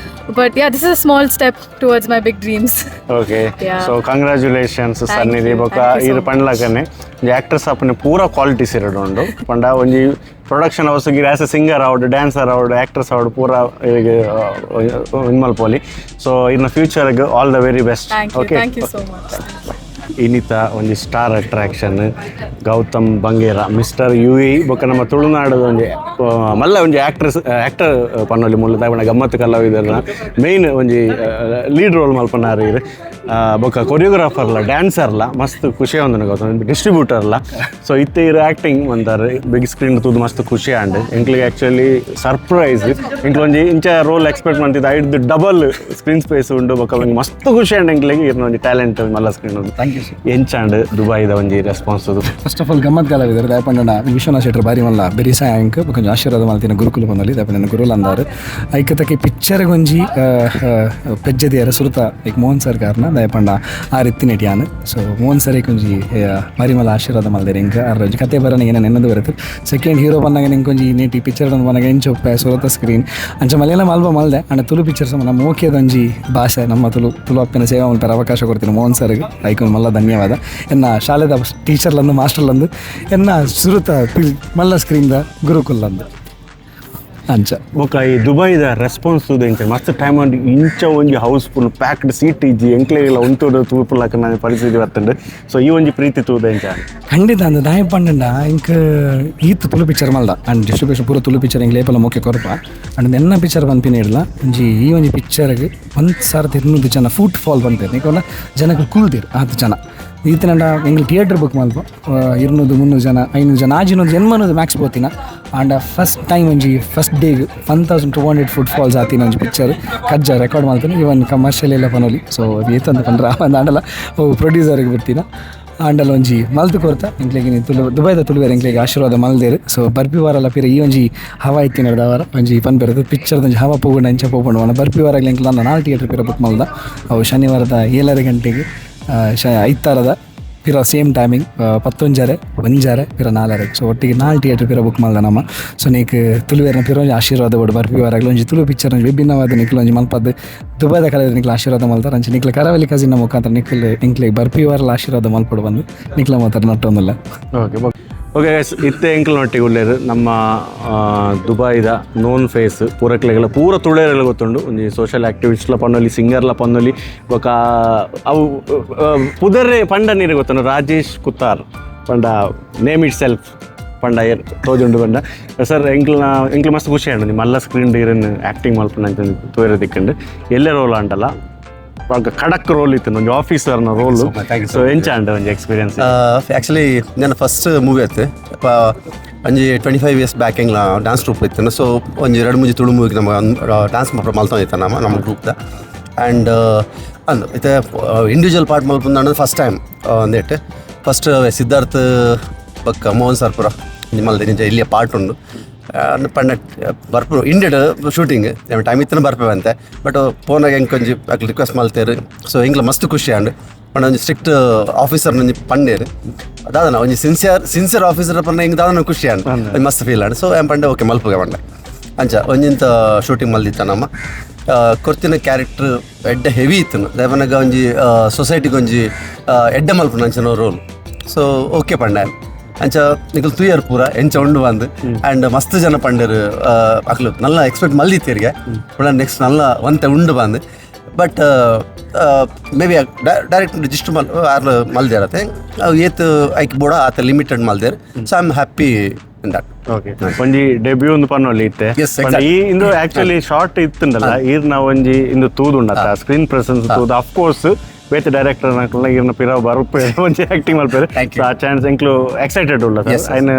but yeah, this is a small step towards my big dreams. Okay. Yeah. So congratulations ಸನ್ನಿಧಿ. ಬೊಕ Thank you so ಈರ್ ಪಂಡ್ಲಕನೆ ಆಕ್ಟ್ರೆಸ್ ಆಪನೆ ಪೂರ ಕ್ವಾಲಿಟೀಸ್ ಇರಡು ಉಂಡು ಪಂಡ ಒಂಜಿ production house as a singer ಆವಡ್ ಡ್ಯಾನ್ಸರ್ ಆವಡ್ ಆಕ್ಟ್ರೆಸ್ ಆವಡ್ ಪೂರ ಮಲ್ಪೊಲಿ. ಸೊ ಇನ್ನ ಫ್ಯೂಚರ್ಗೆ all the very best. Thank you. Okay. Thank you so much. ಇನ್ನಿತ ಒಂಜಿ star attraction Gautam Bangera, mister U A ಬೊಕ್ಕ ನಮ್ಮ ತುಳುನಾಡದ ಒಂಜಿ ಮಲ್ಲ ಒಂಜಿ ಆಕ್ಟ್ರೆಸ್ ಆಕ್ಟರ್ ಪನ್ನೊಲಿ ಮುಲ್ಲ ದಾವಣ ಗಮ್ಮತ್ತು ಕಲಾವಿದರ್ನ ಮೇನ್ ಒಂಜಿ ಲೀಡ್ ರೋಲ್ ಮಲ್ಪನಾರು ಇರು ಬೊಕ್ಕ ಕೊರಿಯೋಗ್ರಾಫರ್ಲ ಡ್ಯಾನ್ಸರ್ಲ ಮಸ್ತ್ ಖುಷಿ ಒಂದು ಗೌತಮ್ ಡಿಸ್ಟ್ರಿಬ್ಯೂಟರ್ಲ. ಸೊ ಇತ್ತೆ ಇರು ಆಕ್ಟಿಂಗ್ ಮಂತಾರೆ ಬಿಗ್ ಸ್ಕ್ರೀನ್ ತೂದು ಮಸ್ತ್ ಖುಷಿ ಆಂಡ್ ಎಂಕ್ಲಿಗೆ ಆಕ್ಚುಲಿ ಸರ್ಪ್ರೈಸ್. ಎಂಕ್ಲು ಒಂಜಿ ಇಂಚ ರೋಲ್ ಎಕ್ಸ್ಪೆಕ್ಟ್ ಮಂತಿದ್ದ ಐದು double screen space ಉಂಡು. ಬೊಕ್ಕ ಒಂಜಿ ಮಸ್ತ್ ಖುಷಿ ಆಂಡ್ ಎಂಕ್ಲಿಗೆ ಇರ್ನ ಒಂಜಿ ಟ್ಯಾಲೆಂಟ್ ಮಲ್ಲ screen. Thank you sir. ಎಂಚಾಂಡ್ ದುಬೈದ ಒಂಜಿ response? First of all ಗಮ್ಮತ್ ಕಲಾವಿದರು ದಾಯಪಂಡನ ವಿಶ್ವನಾಥ್ ಶೆಟ್ಟರ್ ಬಾರಿ ಮಲ್ಲ ಬೆರಿಸಾಯ ಅಂಕ್ ಬೊಕ್ಕ ಆಶೀರ್ವಾದ ಮಲ್ತಿನ ಗುರುಕುಲ ಬಂದಲ್ಲಿ ದಾಯಪಂಡನ ಗುರುಲ್ ಅಂದಾರು ಐಕತಕ್ಕೆ ಪಿಕ್ಚರ್ಗೆ ಒಂಜಿ ಪೆಜ್ಜದಿಯರ ಸುರುತ ಲೈಕ್ ಮೋಹನ್ ಸರ್ ಕಾರಣ ದಯಪಂಡ ಆ ರೀತಿ ನೆಟಿಯಾನು. ಸೊ ಮೋಹನ್ ಸರ್ ಒಂಜಿ ಬಾರಿ ಮಲ್ಲ ಆಶೀರ್ವಾದ ಮಲ್ದೇರು ಎಂಕ್. ಆರ್ ಒಂಜಿ ಕತೆ ಬರನ ಏನ ನೆನ್ನದು ಬರುತ್ತೆ. ಸೆಕೆಂಡ್ ಹೀರೋ ಬಂದಾಗ ನಿಂಕೊಂಜಿ ನೇಟಿ ಪಿಕ್ಚರ್ ಬಂದಾಗ ಎಂಚೊಪ್ಪೆ ಸುರತ ಸ್ಕ್ರೀನ್ ಅಂಚ ಮಲಯಾಳಂ ಅಲ್ಬ ಮಲ್ದೆ ಅಂಡ ತುಳು ಪಿಕ್ಚರ್ಸ್ ನಮ್ಮ ಮೋಕ್ಯದ ಒಂಜಿ ಭಾಷೆ ನಮ್ಮ ತುಳು ತುಳು ಅಪ್ಪನ ಸೇವಾ ಮಲ್ಪೆರೆ ಅವಕಾಶ ಕೊಡ್ತೀನಿ ಮೋಹನ್ ಸರ್ಗೆ ಐಕೊಂದು ಮಲ್ಲ ಧನ್ಯವಾದ. ಎನ್ನ ಶಾಲೆದ ಟೀಚರ್ಲಂದು ಮಾಸ್ಟರ್ಲಂದು ಎನ್ನ ಸುರುತ ಮಲ್ಲ ಸ್ಕ್ರೀನ್ದ ಗುರುಕುಲ್ಲಂದು ಅಂಚ. ಬೊಕ್ಕ ಈ ದುಬೈದ ರೆಸ್ಪಾನ್ಸ್ ಎಂಚ? ಮಸ್ತ್ ಟೈಮ್ ಅಂಡ್ ಇಂಚ ಒಂಜಿ house full packed seat ಇಜ್ಜಿ ಎಂಕ್ಲೆಗೆಲ್ಲ ಉಂತುಡು ತೂಪುಲಕ್ಕ ಪರಿಸ್ಥಿತಿ ಬರ್ತುಂಡು. ಸೊ ಈ ಒಂಜಿ ಪ್ರೀತಿ ತೂದ ಎಂಚ? ಖಂಡಿತ ಅಂದ್ ದಾಯ ಪಂಡಂಡ ಇಂಕ್ ಈತ್ ತುಳು ಪಿಕ್ಚರ್ ಮಲ್ದ ಅಂಡ್ ಡಿಸ್ಟ್ರಿಬ್ಯೂಷನ್ ಪೂರ ತುಳು ಪಿಕ್ಚರ್ ಎಂಕ್ ಲೇಪಲ ಮೋಕೆ ಕೊರ್ಪ ಅಂಡ್ ಎನ್ನ ಪಿಕ್ಚರ್ ಪನ್ಪಿನ ಇಡ್ಲ ಒಂಜಿ ಈ ಒಂಜಿ ಪಿಕ್ಚರ್ಗೆ 1200 ಜನ ಫುಟ್ ಫಾಲ್ ಪನ್ಪೇರು ನಿಕೋನ ಜನಕ್ಕೆ ಕುಲ್ದಿರ್ ಆತ್ ಜನ ಈತನಂಡ ಎಂಗ್ಲು ಥಿಯೇಟರ್ ಬುಕ್ ಮಲ್ಪ 200 300 ಜನ 500 ಜನ ಆಜಿನೊಂದು ಎನ್ಮನೂರು ಮ್ಯಾಕ್ಸ್ ಪೋತಿನ. And first time ಒಂಜಿ ಫಸ್ಟ್ ಡೇಗ್ 1200 ಫುಟ್ ಫಾಲ್ಸ್ ಆತಿನ ಒಂಜಿ ಪಿಕ್ಚರ್ ಕಜ್ಜ ರೆಕಾರ್ಡ್ ಮಾಡ್ತೀನಿ. ಇವನ್ ಕಮರ್ಷಿಯಲ್ ಎಲ್ಲ ಪನೋಲಿ. ಸೊ ಏತಂತ ಪಂಡ್ರೆ ಒಂದು ಆಂಡಲ ಪ್ರೊಡ್ಯೂಸರ್ಗೆ ಬಿಡ್ತೀನ ಆಂಡಲ ಒಂಜಿ ಮಲ್ತು ಕೊರ್ತ ಎಂಕ್ಲೆಗ್ ತುಳು ದುಬೈದ ತುಳುವೇರ್ ಎಂಕ್ಲೆಗ್ ಆಶೀರ್ವಾದ ಮಲ್ದೇರು. ಸೊ ಬರ್ಪಿ ವಾರಲ ಪಿರ ಈ ಒಂಜಿ ಹವಾ ಇತ್ತಿನ ವಾರ ಒಂಜಿ ಪನ್ಪೆರ್ ಪಿಕ್ಚರ್ದ ಒಂಜಿ ಹವಾ ಪೋಗುಂಡ ಇಂಚ ಪೋಪುಂಡು. ಬರ್ಪಿ ವಾರ ಎಂಕ್ಲ ನಾಲ್ ಥಿಯೇಟರ್ ಪಿರ ಬುಕ್ ಮಲ್ದ. ಅವು ಶನಿವಾರದ 7:30 ಗಂಟೆಗೆ ಐತಾರದ ಪಿರ ಸೇಮ್ ಟೈಮಿಂಗ್ ಪತ್ತೊಂಜರೆ ಒಂಜರೆ ಪಿರ ನಾಲರೆ. ಸೊ ಒಟ್ಟಿಗೆ ನಾಲ್ ಥಿಯೇಟರ್ ಪಿರ ಬುಕ್ ಮಲ್ದ ನಮ್ಮ. ಸೊ ನೀಕ್ ತುಳುವೇರ್ನ ಪಿರ ಒಂಜಿ ಆಶೀರ್ವಾದ ಬೋಡು. ಬರ್ಪಿ ವಾರಾಗ್ಲ ಒಂಜಿ ತುಳು ಪಿಕ್ಚರ್ ಒಂಜಿ ವಿಭಿನ್ನವಾದ ನಿಕ್ಲು ಒಂಜಿ ಮಲ್ಪದ್ದು ದುಬೈದ ಕಲೆದ ನಿಕ್ಲು ಆಶೀರ್ವಾದ ಮಲ್ತಾರ. ಅಂಚೆ ನಿಕ್ಲ ಕರಾವಳಿ ಕಸಿನ ಮುಖಾಂತರ ನಿಕ್ಲು ಎಂಕ್ಲೆ ಬರ್ಪಿ ವಾರಲ ಆಶೀರ್ವಾದ ಮಲ್ಪಡು ಬಂದು ನಿಕ್ಲ ಮಾತ್ರ ನಟ್ಟೊಂದಿಲ್ಲ. Okay okay guys, ಇತ್ತೆ ಎಂಕ್ಲ ನೊಟ್ಟಿಗೆ ಉಲ್ಲೇರು ನಮ್ಮ ದುಬೈದ ನೋನ್ ಫೇಸ್ ಪೂರಕ್ಲೆಗಳ ಪೂರ ತುಳುವೆರೆಲ ಗೊತ್ತುಂಡು. ಒಂಜಿ ಸೋಷಿಯಲ್ ಆಕ್ಟಿವಿಸ್ಟ್ಲ ಪನ್ನೊಲಿ ಸಿಂಗರ್ಲ ಪನ್ನೊಲಿ ಬೊಕ ಅವು ಪುದರ್ರೆ ಪಂಡ ನೀರು ಗೊತ್ತುಂಡು ರಾಜೇಶ್ ಕುತ್ತಾರ್. ಪಂಡ name it self ಪಂಡ ತೋಜುಂಡು ಪಂಡ ಸರ್ ಎಂಕ್ಲ ಎಂಕ್ಲ ಮಸ್ತ್ ಖುಷಿ ಆಂಡ್ ನಿಮ್ಮ ಮಲ್ಲ ಸ್ಕ್ರೀನ್ ಇರನ್ ಆ್ಯಕ್ಟಿಂಗ್ ಮಲ್ಪುನ ಅಂಚ ತೋರೆ ದಿಕ್ಕಂಡು ಎಲ್ಲೆ ರೋಲ್ ಆಂಡಲ ಖಡಕ್ ರೋಲ್ ಇತ್ತು ಒಂಜಿ ಆಫೀಸರ್ನ ರೋಲ್. ಸೊ ಎಂಚ ಆಂಡ್ ಒಂಜಿ ಎಕ್ಸ್ಪೀರಿಯನ್ಸ್? ಆ್ಯಕ್ಚುಲಿ ನನ್ನ ಫಸ್ಟ್ ಮೂವಿ ಆಯ್ತು. ಒಂಜಿ 25 ಇಯರ್ಸ್ ಬ್ಯಾಕ್ ಎಂಗ್ಲ ಡಾನ್ಸ್ ಟ್ರೂಪ್ ಇತ್ತು. ಸೊ ಒಂಜಿ ಎರಡು ಮೂಜಿ ತುಳು ಮೂವಿಗೆ ನಮ್ಮ ಡಾನ್ಸ್ ಮಲ್ತೊಂದಿತ್ತ ನಮ್ಮ ನಮ್ಮ ಗ್ರೂಪ್ದ. ಆ್ಯಂಡ್ ಅಂದ್ ಇತ್ತೆ ಇಂಡಿವಿಜುವಲ್ ಪಾರ್ಟ್ ಮಲ್ಪುಂದು ಫಸ್ಟ್ ಟೈಮ್ ಒಂದೇಟ್. ಫಸ್ಟ್ ಸಿದ್ಧಾರ್ಥ್ ಬೊಕ್ಕ ಮೋಹನ್ ಸರ್ ಪೂರ ಮಲ್ದೆ ನಿಜ ಇಲ್ಲಿಯ ಪಾರ್ಟ್ ಉಂಡು. ಪಂಡ ಬರ್ಪು ಇಂಡಿಯಡ್ ಶೂಟಿಂಗ್ ಟೈಮ್ ಇತ್ತನ ಬರ್ಪೆ ಅಂತೆ. ಬಟ್ ಫೋನಾಗ ಎಂಕ್ ಒಂಜಿ ಅಕ್ಲು ರಿಕ್ವೆಸ್ಟ್ ಮಲ್ತೇರು. ಸೊ ಎಂಕ್ಲ ಮಸ್ತ್ ಖುಷಿ ಆಂಡ್. ಪಂಡ ಒಂಜಿ ಸ್ಟ್ರಿಕ್ಟ್ ಆಫೀಸರ್ ಒಂಜಿ ಪಂಡೇರು ದಾದನ ಒಂಜಿ sincere sincere officer ಪಂಡ ಎಂಕ್ ದಾದನ ಖುಷಿ ಆಂಡ್, ಒಂಜಿ ಮಸ್ತ್ feel and. So M Pande okay ಮಲ್ಪುಗೆ ಪಂಡೆ. ಅಂಚ ಒಂಜಿಂತ ಶೂಟಿಂಗ್ ಮಲ್ದಿತ್ತ ನಮ್ಮ ಕೊರ್ತಿನ ಕ್ಯಾರೆಕ್ಟರ್ ಎಡ್ಡೆ ಹೆವಿ ಇತ್ತು. ದಾಯಪನಗ ಒಂಜಿ ಸೊಸೈಟಿಗೆ ಒಂಜಿ ಎಡ್ಡೆ ಮಲ್ಪುನ ಅಂಚಿನ roll. So okay ಪಂಡೆ. ಅಂಚ ನಿಕಲ್ ತೂಯರ್ ಪೂರ ಎಂಚ ಉಂಡು ಬಂದು. ಆ್ಯಂಡ್ ಮಸ್ತ್ ಜನ ಪಂಡರು ಅಕ್ಲು ನಲ್ಲ ಎಕ್ಸ್ಪೆಕ್ಟ್ ಮಲ್ದಿತ್ತೀರಿಗೆ ಪುನಃ ನೆಕ್ಸ್ಟ್ ನಲ್ಲ ಒಂತೆ ಉಂಡು ಬಂದು. But may be direct ಜಿಸ್ಟ್ Mal are ಮಲ್ದೇರತ್ತೆ ಅವು ಏತ್ ಐಕ್ ಬೋಡ ಆತ ಲಿಮಿಟೆಡ್ ಮಲ್ದೇರ್. So I am happy in that. Okay, ಒಂಜಿ ಡೆಬ್ಯೂ ಒಂದು ಪನ್ನೊಲಿ ಇತ್ತೆ. ಈ ಇಂದು ಆಕ್ಚುಲಿ ಶಾರ್ಟ್ ಇತ್ತುಂಡಲ್ಲ ಈರ್ನ ಒಂಜಿ ಇಂದು ತೂದುಂಡತ್ತ ಸ್ಕ್ರೀನ್ ಪ್ರೆಸೆನ್ಸ್ ತೂದು ಅಫ್ಕೋರ್ಸ್ ಬೇತೆ ಡೈರೆಕ್ಟರ್ ನಕಲ್ನ ಈರ್ನ ಪಿರವ್ ಬರುಪೆ ಒಂಜಿ ಆಕ್ಟಿಂಗ್ ಮಲ್ಪೆರ್. ಆ ಚಾನ್ಸ್ ಎಂಕ್ಲು ಎಕ್ಸೈಟೆಡ್ ಉಲ್ಲ ಸರ್. ಐನ್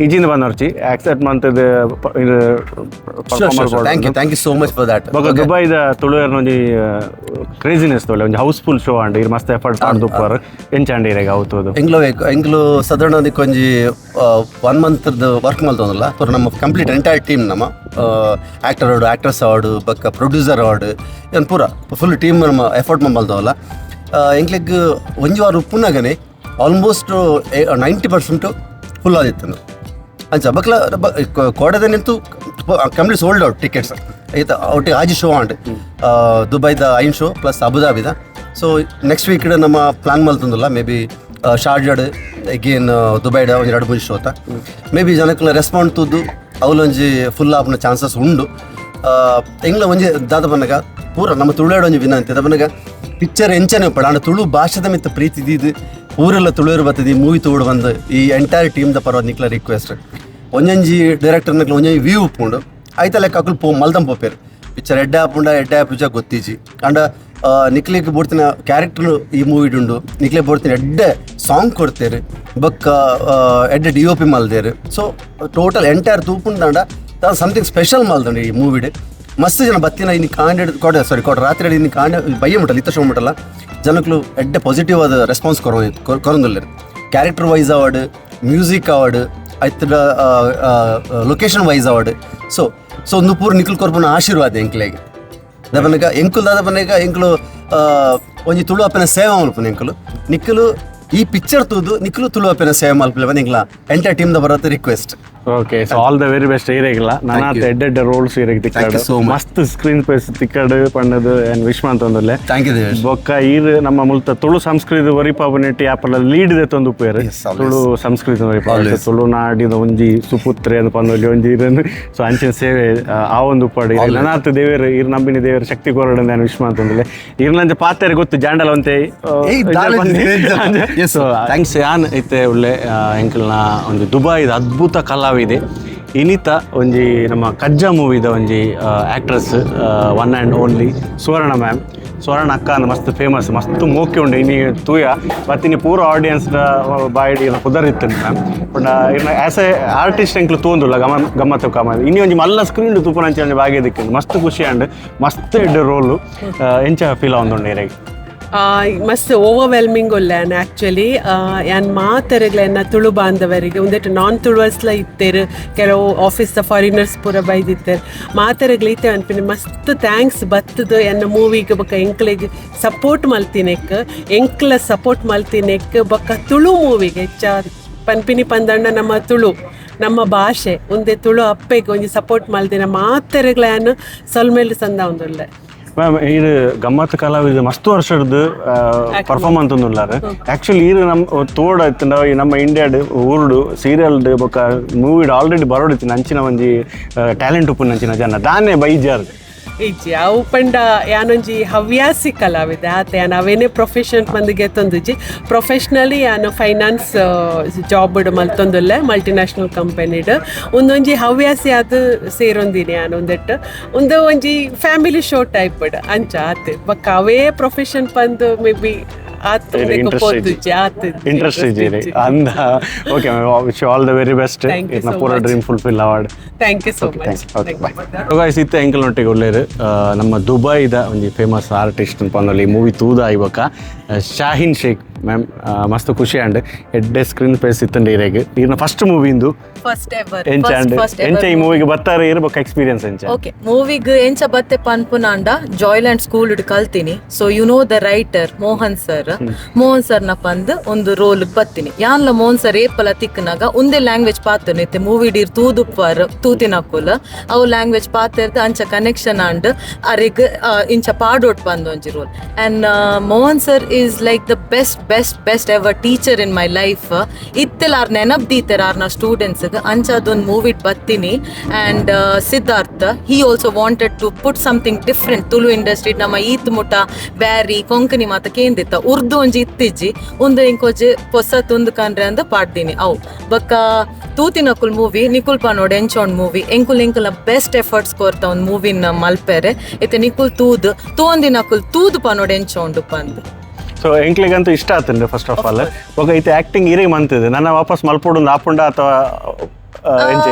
ಇಜಿಂದ ಬಂದರ್ಚಿ excite ಮಂತದ. Thank you, thank you so much for that. ಬೊಕ ದುಬೈದ ತುಳುವೆರ್ನ ಒಂಜಿ ಕ್ರೇಜಿನೆಸ್ ತೋಲೆ ಒಂಜಿ house full show and ಇರ್ ಮಸ್ತ್ ಎಫರ್ಟ್ ಪಾಡ್ದು ಎಂಚಾಂಡ್ ಇರೆಗ್ ಅವತ್ತು. ಎಂಗ್ಲೋ ಎಂಕ್ಲು ಸಾಧಾರಣ ಒಂಜಿ 1 ಮಂತ್ ವರ್ಕ್ ಮಲ್ತೊಂದಲ್ಲ ಪೂರ ನಮ್ಮ complete entire team, ನಮ್ಮ ಆಕ್ಟರ್ ಅವಡು, ಆಕ್ಟ್ರೆಸ್ ಅವಾರ್ಡು, ಬೊಕ್ಕ ಪ್ರೊಡ್ಯೂಸರ್ ಅವಾರ್ಡು, ಏನ್ ಪೂರ ಫುಲ್ ಟೀಮ್ ನಮ್ಮ ಎಫರ್ಟ್ ಮಲ್ತವಲ್ಲ. ಎಂಕ್ಲೆಗ್ ಒಂಜಿ ವಾರ ಉಪ್ಪುನಾಗನೆ ಆಲ್ಮೋಸ್ಟ್ 90% ಫುಲ್ ಆದಿತ್ತು. ಅಂಚ ಬಕ್ಲ ಕೋಡದ ನಿಂತು complete sold out tickets. ಐತ ಒಟ್ಟಿಗೆ ಆಜಿ ಶೋ ಆಂಡ್ ದುಬೈದ 5 ಶೋ ಪ್ಲಸ್ ಅಬುದಾಬಿದ. So next week ನಮ್ಮ ಪ್ಲಾನ್ ಮಲ್ತೊಂದುಲ್ಲ ಮೇ ಬಿ ಶಾರ್ಜಾಡ್ ಅಗೇನ್ ದುಬೈಡ ಒಂಜಿ 2 3 ಶೋತ. ಮೇ ಬಿ ಜನಕ್ಲ ರೆಸ್ಪಾಂಡ್ ತೂದು ಅವಲೊಂಜಿ ಫುಲ್ ಆಪುನ ಚಾನ್ಸಸ್ ಉಂಡು. ಎಂಗ್ಲ ಒಂಜಿ ದಾದ ಬನ್ನಗ ಪೂರ ನಮ್ಮ ತುಳುನಾಡು ಒಂಜಿ ವಿನಂತಿ ದಾದ ಬನ್ನಗ ಪಿಕ್ಚರ್ ಎಂಚನೆ ಉಪ್ಪಡ ಆಂಡ ತುಳು ಭಾಷೆದ ಮಿತ್ತ ಪ್ರೀತಿ ದೀದ್ ಊರೆಲ್ಲ ತುಳುವರು ಬರ್ತದೆ ಮೂವಿ ತೂಡು ಬಂದು ಈ ಎಂಟೈರ್ ಟೀಮ್ದ ಪರವಾದ ನಿಕ್ಲ ರಿಕ್ವೆಸ್ಟ್. ಒಂಜೊಂಜಿ ಡೈರೆಕ್ಟರ್ ನಕ್ಲ ಒಂಜೊಂಜಿ ವ್ಯೂ ಉಪ್ಪುಂಡು ಐತ ಲೆಕ್ಕ ಅಕುಲು ಪೋ ಮಲ್ದಂ ಪೋಪೇರು. ಪಿಕ್ಚರ್ ಎಡ್ಡೆ ಆಪುಂಡ ಎಡ್ಡೆ ಆಪುಜ ಗೊತ್ತಿಜಿ. ಆಂಡ ನಿಕ್ಲೆಗ್ ಬೋಡ್ತಿನ ಕ್ಯಾರೆಕ್ಟರ್ ಈ ಮೂವಿಡ್ ಉಂಡು, ನಿಕ್ಲೆ ಬೋಡ್ತಿನ ಎಡ್ಡೆ ಸಾಂಗ್ ಕೊಡ್ತೇರು, ಬೊಕ್ಕ ಎಡ್ಡೆ D O P ಮಲ್ದೇರು. So total entire ತೂಪುಂಡಾಂಡ something special ಮಲ್ದಂಡು ಈ ಮೂವಿಡ್. ಮಸ್ತ್ ಜನ ಬತ್ತಿನ ಇನ್ನು ಕಾಂಡೆಡ್ ಕೊಡ ಸಾರಿ ಕೊಡ ರಾತ್ರಿ ಇನ್ನು ಕಾಂಡೆ ಬಯ್ಯ ಮುಟ್ಟಲ್ಲ ಇತ್ತ ಶೋ ಮುಟ್ಟಲ್ಲ ಜನಕ್ಲು ಎಡ್ಡೆ ಪಾಸಿಟಿವ್ ಆದ response ಕೊರೊಂದುಲ್ಲೆರ್. Character wise award, music award, ಐತದ location wise award. So so ಒಂದು ಪೂರ ನಿಖಲ್ ಕೊರ್ಪುನ ಆಶೀರ್ವಾದ ಎಂಕ್ಲೆಗ್. ದಬನಗ ಎಂಕುಲು ದಾದ ಬನ್ನಗ ಎಂಕುಲು ಒಂಜಿ ತುಳು ಅಪ್ಪನ ಸೇವೆ ಮಲ್ಪುನ ಎಂಕುಲು ನಿಕ್ಕಲು ಈ ಪಿಕ್ಚರ್ ತೂದು ನಿಕ್ಕಲು ತುಳು ಅಪ್ಪನ ಸೇವೆ ಮಲ್ಪುಲೆ ಎಂಕ್ಲ ಎಂಟೈರ್ ಟೀಮ್ the ಬರತ್ತೆ request. Okay, so all the very best ಇರೇಗಿಲ್ಲ. ನಾನಾತ್ ಎಡ್ಡೆ ಎಡ್ಡೆ ರೋಲ್ಸ್ ಇರೇಗ್ ತಿಕ್ಕಡು, ಮಸ್ತ್ ಸ್ಕ್ರೀನ್ ಸ್ಪೇಸ್ ತಿಕ್ಕಡು ಪಂಡದು ಏನ್ ವಿಶ್ ಮಂತೊಂದುಲ್ಲೆ. Thank you. ಬೊಕ್ಕ ಈರ್ ನಮ್ಮ ಮುಲ್ತ ತುಳು ಸಂಸ್ಕೃತಿ ಒರಿಪಾಪು ನೆಟ್ಟಿ ಆಪಲ ಲೀಡ್ ದೆತ್ತೊಂದು ಉಪ್ಪೇರು. ತುಳು ಸಂಸ್ಕೃತಿ ಒರಿಪಾಪು ತುಳುನಾಡಿದ ಒಂಜಿ ಸುಪುತ್ರೆ ಅಂದ್ ಪಂದೊಲಿ ಒಂಜಿ ಇರನ್. ಸೊ ಅಂಚಿನ ಸೇವೆ ಆ ಒಂದು ಉಪ್ಪಾಡು ನನಾತ್ ದೇವೇರು ಇರ್ ನಂಬಿನ ದೇವೇರು ಶಕ್ತಿ ಕೊರಡು ನಾನು ವಿಶ್ ಮಂತೊಂದುಲ್ಲೆ. ಇರ್ನಂಚ ಪಾತೆರೆ ಗೊತ್ತು ಜಾಂಡಲ ಒಂತೆ. Thanks ಯಾನ್ ಇತ್ತೆ ಉಳ್ಳೆ ಎಂಕಲ್ನ ಒಂಜಿ ದುಬೈದ ಅದ್ಭುತ ಕಲಾವಿದೆ ಇನಿತ ಒಂಜಿ ನಮ್ಮ ಕಜ್ಜ ಮೂವಿದ ಒಂಜಿ actress one and only Suvarna ma'am. Suvarna ಅಕ್ಕ ಅಂದ್ ಮಸ್ತ್ ಫೇಮಸ್, ಮಸ್ತ್ ಮೋಕೆ ಉಂಡು ಇನಿ ತೂಯ ಬಟ್ ಇನಿ ಪೂರ ಆಡಿಯನ್ಸ್ ಬಾಯ್ಡ್ ಇರ್ನ ಪುದರ್ ಇತ್ತು ಮ್ಯಾಮ್. ಪಂಡ ಇರ್ನ as A artist ಎಂಕ್ಲು ತೂಂದುಲ್ಲ ಗಮ ಗಮ್ಮತ್ತು ಕಮ ಇನಿ ಒಂಜಿ ಮಲ್ಲ ಸ್ಕ್ರೀನ್ ತೂಪುನಂಚ ಒಂಜಿ ಬಾಗೆ ದಿಕ್ಕು ಮಸ್ತ್ ಖುಷಿ ಆಂಡ್ ಮಸ್ತ್ ಎಡ್ಡೆ ರೋಲು ಎಂಚ ಫೀಲ್ ಆವೊಂದುಂಡು ಇರೆಗ್? ಮಸ್ತ್ ಓವರ್ವೆಲ್ಮಿಂಗ್ ಉಲ್ಲೆ ಯಾನ್ ಆ್ಯಕ್ಚುಲಿ. ಯಾನ್ ಮಾತೆರೆಗ್ಲ ತುಳು ಬಾಂಧವರಿಗೆ ಒಂದೆಟ್ ನಾನ್ ತುಳುವಸ್ಲ ಇತ್ತೇರು, ಕೆಲವು ಆಫೀಸ್ ಫಾರಿನರ್ಸ್ ಪೂರ ಬೈದಿತ್ತೇರು ಮಾತೆರೆಗ್ಲ ಇತ್ತೆ ಅನ್ಪಿನಿ ಮಸ್ತ್ thanks ಬತ್ತದು ಎನ್ನ ಮೂವಿಗೆ ಬೊಕ್ಕ ಎಂಕ್ಲೆಗ್ ಸಪೋರ್ಟ್ ಮಲ್ತಿನೆಕ್ ಎಂಕ್ಲ ಸಪೋರ್ಟ್ ಮಲ್ತಿನೆಕ್ ಬೊಕ್ಕ ತುಳು ಮೂವಿಗೆ ಹೆಚ್ಚ ಪನ್ಪಿನಿ ಪಂದಣ್ಣ ನಮ್ಮ ತುಳು ನಮ್ಮ ಭಾಷೆ ಒಂದೇ ತುಳು ಅಪ್ಪೆಗ್ ಒಂಜಿ ಸಪೋರ್ಟ್ ಮಲ್ದಿನ ಮಾತೆರೆಗ್ಲ ಯಾನ್ ಸೊಲ್ಮೆಲ್ ಸಂದಾವೊಂದುಲ್ಲೆ. ಮ್ಯಾಮ್ ಈರ್ ಗಮ್ಮತ್ ಕಲಾವಿದ ಮಸ್ತ್ ವರ್ಷದ ಪರ್ಫಾರ್ಮೆನ್ಸ್ ಉಲ್ಲಾರ್. ಆಕ್ಚುಲಿ ಈರ್ ನಮ್ಮ ತೋಡ ಇತ್ತಂಡ ಈ ನಮ್ಮ ಇಂಡಿಯಾಡ್ ಊರುಡು ಸೀರಿಯಲ್ ಬೊಕ್ಕ ಮೂವಿಡ್ ಆಲ್ರೆಡಿ ಬರೋಡಿತ್ತು ಅಂಚಿನ ಒಂಜಿ ಟ್ಯಾಲೆಂಟ್ ಉಪ್ಪುನ ಅಂಚಿನ ಜನ ದಾನೆ ಬೈಜಾರ್. ಇಜ್ಜಿ. ಅವು ಪಂಡ ಯಾನೊಂಜಿ ಹವ್ಯಾಸಿ ಕಲಾವಿದೆ ಆತ. ಯಾನ್ ಅವೇನೇ ಪ್ರೊಫೆಷನ್ ಪಂದ್ ಗೆತ್ತೊಂದುಜ್ಜಿ. ಪ್ರೊಫೆಷ್ನಲಿ ಯಾನ್ ಫೈನಾನ್ಸ್ ಜಾಬ್ ಮಲ್ತೊಂದುಲ್ಲೆ, ಮಲ್ಟಿನ್ಯಾಷನಲ್ ಕಂಪನಿಡ್. ಉಂದೊಂಜಿ ಹವ್ಯಾಸಿ ಆದ್ ಸೇರೊಂದಿನಿ ಯಾನ್ ಉಂದೆಟ್. ಉಂದು ಒಂಜಿ family show type ಅಂಚ ಆತೆ. ಬೊಕ್ಕ ಅವೇ ಪ್ರೊಫೆಷನ್ ಪಂದ್ ಮೇ ಬಿ ಆತ್ ಪೋತುಜ್ಜಿ ಆತ್. ಇಂಟ್ರೆಸ್ಟ್ ಇಜ್ಜಿ ಅಂದ. Okay, wish all the very best. Thank you ಇರ್ನ so ಪೂರ much. Dream fulfil award. Thank you so much. Okay, bye. Guys, ಇತ್ತೆ ಎಂಕಲ್ನೊಟ್ಟಿಗೆ ಉಲ್ಲೇರು ನಮ್ಮ ದುಬೈದ ಒಂಜಿ ಫೇಮಸ್ ಆರ್ಟಿಸ್ಟ್ ಪಂಡೊಲಿ, ಮೂವಿ ತೂದ ಇಬೊಕ ಶಾಹಿನ್ ಶೇಖ್ ಮ್ಯಾಮ್. ಮಸ್ತ್ ಖುಷಿ ಆಂಡ್. ಎಡ್ಡೆ ಸ್ಕ್ರೀನ್ ಸ್ಪೇಸ್ ಇತ್ತಂಡೆ ಇರೆಗ್. ಈರ್ನ ಫಸ್ಟ್ ಮೂವಿ ಇಂದು. First ever. ಎಂಚ ಆಂಡ್? ಎಂಚ ಈ ಮೂವಿಗೆ ಬರ್ತಾರೆ ಇರ್ ಬೊಕ ಎಕ್ಸ್ಪೀರಿಯನ್ಸ್ ಎಂಚ? ಓಕೆ, ಮೂವಿಗ್ ಎಂಚ ಬತ್ತೆ ಪನ್ಪುನಾಂಡ, ಜಾಯ್ಲ್ಯಾಂಡ್ ಸ್ಕೂಲ್ ಕಲ್ತೀನಿ. So you know the writer Mohan sir. Mohan sir ನ ಪಂದ್ ಒಂದು ರೋಲ್ ಬತ್ತೀನಿ. ಯಾನ್ಲ ಮೋಹನ್ ಸರ್ ಏಪಲ ತಿಕ್ಕನಾಗ ಒಂದೇ ಲ್ಯಾಂಗ್ವೇಜ್ ಪಾತನು. ಇತ್ತೆ ಮೂವಿ ಡೀರ್ ತೂದುಪ್ಪಾರ್ ತೂತಿನಕುಲ್ ಅವು ಲ್ಯಾಂಗ್ವೇಜ್ ಪಾತೆರ್ದ್ ಅಂಚ ಕನೆಕ್ಷನ್ ಆಂಡ್. ಅರೆಗ್ ಇಂಚ ಪಾಡೋಟ್ ಪಂದ್ ಒಂಜಿ role. And Mohan sir is like the best, best, best ever teacher in my life. ಇತ್ತೆಲ R ನೆನಪ್ ದೀತೆರ್ ಆರ್ನ ಸ್ಟೂಡೆಂಟ್ಸ್. ಅಂಚ ಅದೊಂದು movie ಬತ್ತೀನಿ. And Siddharth, he also wanted to put something different Tulu industry. ನಮ್ಮ ಈತ್ ಮುಟ ಬ್ಯಾರಿ, ಕೊಂಕಣಿ ಮಾತ ಕೇಂದಿತ್ತ, ಉರ್ದು ಒಂಜಿ ಇತ್ತಿಜ್ಜಿ. ಒಂದು ಇಂಕೊಂಜಿ ಪೊಸ ತುಂದು ಕನ್ರೆ ಅಂದ್ ಪಾಡ್ದಿನಿ ಅವು. ಬೊಕ್ಕ ತೂತಿನಕುಲ್ ಮೂವಿ ನಿಕುಲ್ ಪನೋಡ್ ಎಂಚೋಂಡ್ ಮೂವಿ. ಎಂಕುಲ್ ಎಂಕುಲ ಬೆಸ್ಟ್ ಎಫರ್ಟ್ಸ್ ಕೊರ್ತ ಒಂದು ಮೂವಿನ ಮಲ್ಪೆರೆ. ಇತ್ತೆ ನಿಕುಲ್ ತೂದ್, ತೂಂದಿನಕುಲ್ ತೂದು ಪನೋಡ್ ಎಂಚೋಂಡು ಪಂದ್. ಸೊ ಎಂಕ್ಲೆಗಂತೂ ಇಷ್ಟ ಆತಂದ್ರೆ first of all. ಬೊಕ ಇತ್ತೆ ಆಕ್ಟಿಂಗ್ ಇರೆಗ್ ಮಂತಿದೆ ನನ್ನ ವಾಪಸ್ ಮಲ್ಪೊಡು ಆಪುಂಡ ಅಥವಾ ಎಂಚ?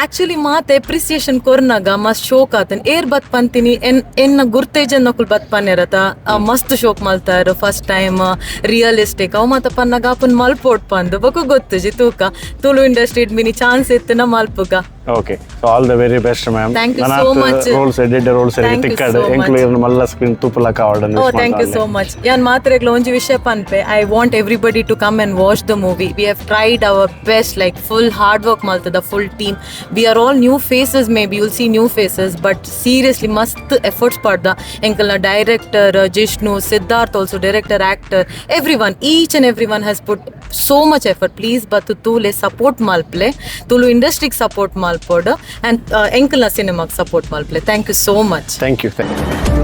ಆಕ್ಚುಲಿ ಮಾತ್ ಎಪ್ರಿಸಿಯೇಷನ್ ಕೊರ್ನಾಗ ಮಸ್ತ್ ಶೋಕ್ ಆತನ್. ಏರ್ ಬತ್ ಪಂತೀನಿ, ಎನ್ ಎನ್ನ ಗುರ್ತೇಜನ್ ನಕುಲ್ ಬತ್ ಪನ್ನೆರತ, ಮಸ್ತ್ ಶೋಕ್ ಮಲ್ತಾರ, first time realistic ಅವು ಮಾತ ಪನ್ನಾಗ ಅಪನ್ ಮಲ್ಪೋಟ್ ಪಂದು. ಬೊಕ ಗೊತ್ತುಜಿ, ತೂಕ, ತುಳು industry mini chance ಇತ್ತಿನ ಮಲ್ಪುಗ. Okay, so all the very best, ma'am. Thank you so much. Rolls, ಎಡ್ಡೆಡ್ rolls Thank you ತಿಕ್ಕಡ್. So much. ಎಂಕ್ಲು ಮಲ್ಲ screen ತೂಪಲಕ award. Oh, thank you so much. ಯಾನ್ ಮಾತ್ರೆಗ್ಲ ಒಂಜಿ ವಿಷಯ ಪನ್ಪೆ. I want everybody to come and watch the movie. We have tried our best, like full hard work ಮಲ್ತದ full team. We are all new faces, maybe you'll see new faces, but seriously ಮಸ್ತ್ efforts ಪಾಡ್ದ. ಎಂಕಲ್ನ director Jishnu, Siddharth also, director, actor, everyone, each and everyone has put so much effort. Please ಬತ್ತು ತೂಲೆ, support ಮಲ್ಪ್ಲೆ, ತುಳು ಇಂಡಸ್ಟ್ರಿಗೆ support ಮಲ್ಪೋಡು and ಎಂಕಲ್ನ ಸಿನಿಮಾಗೆ support ಮಲ್ಪ್ಲೆ. Thank you so much. Thank you, thank you.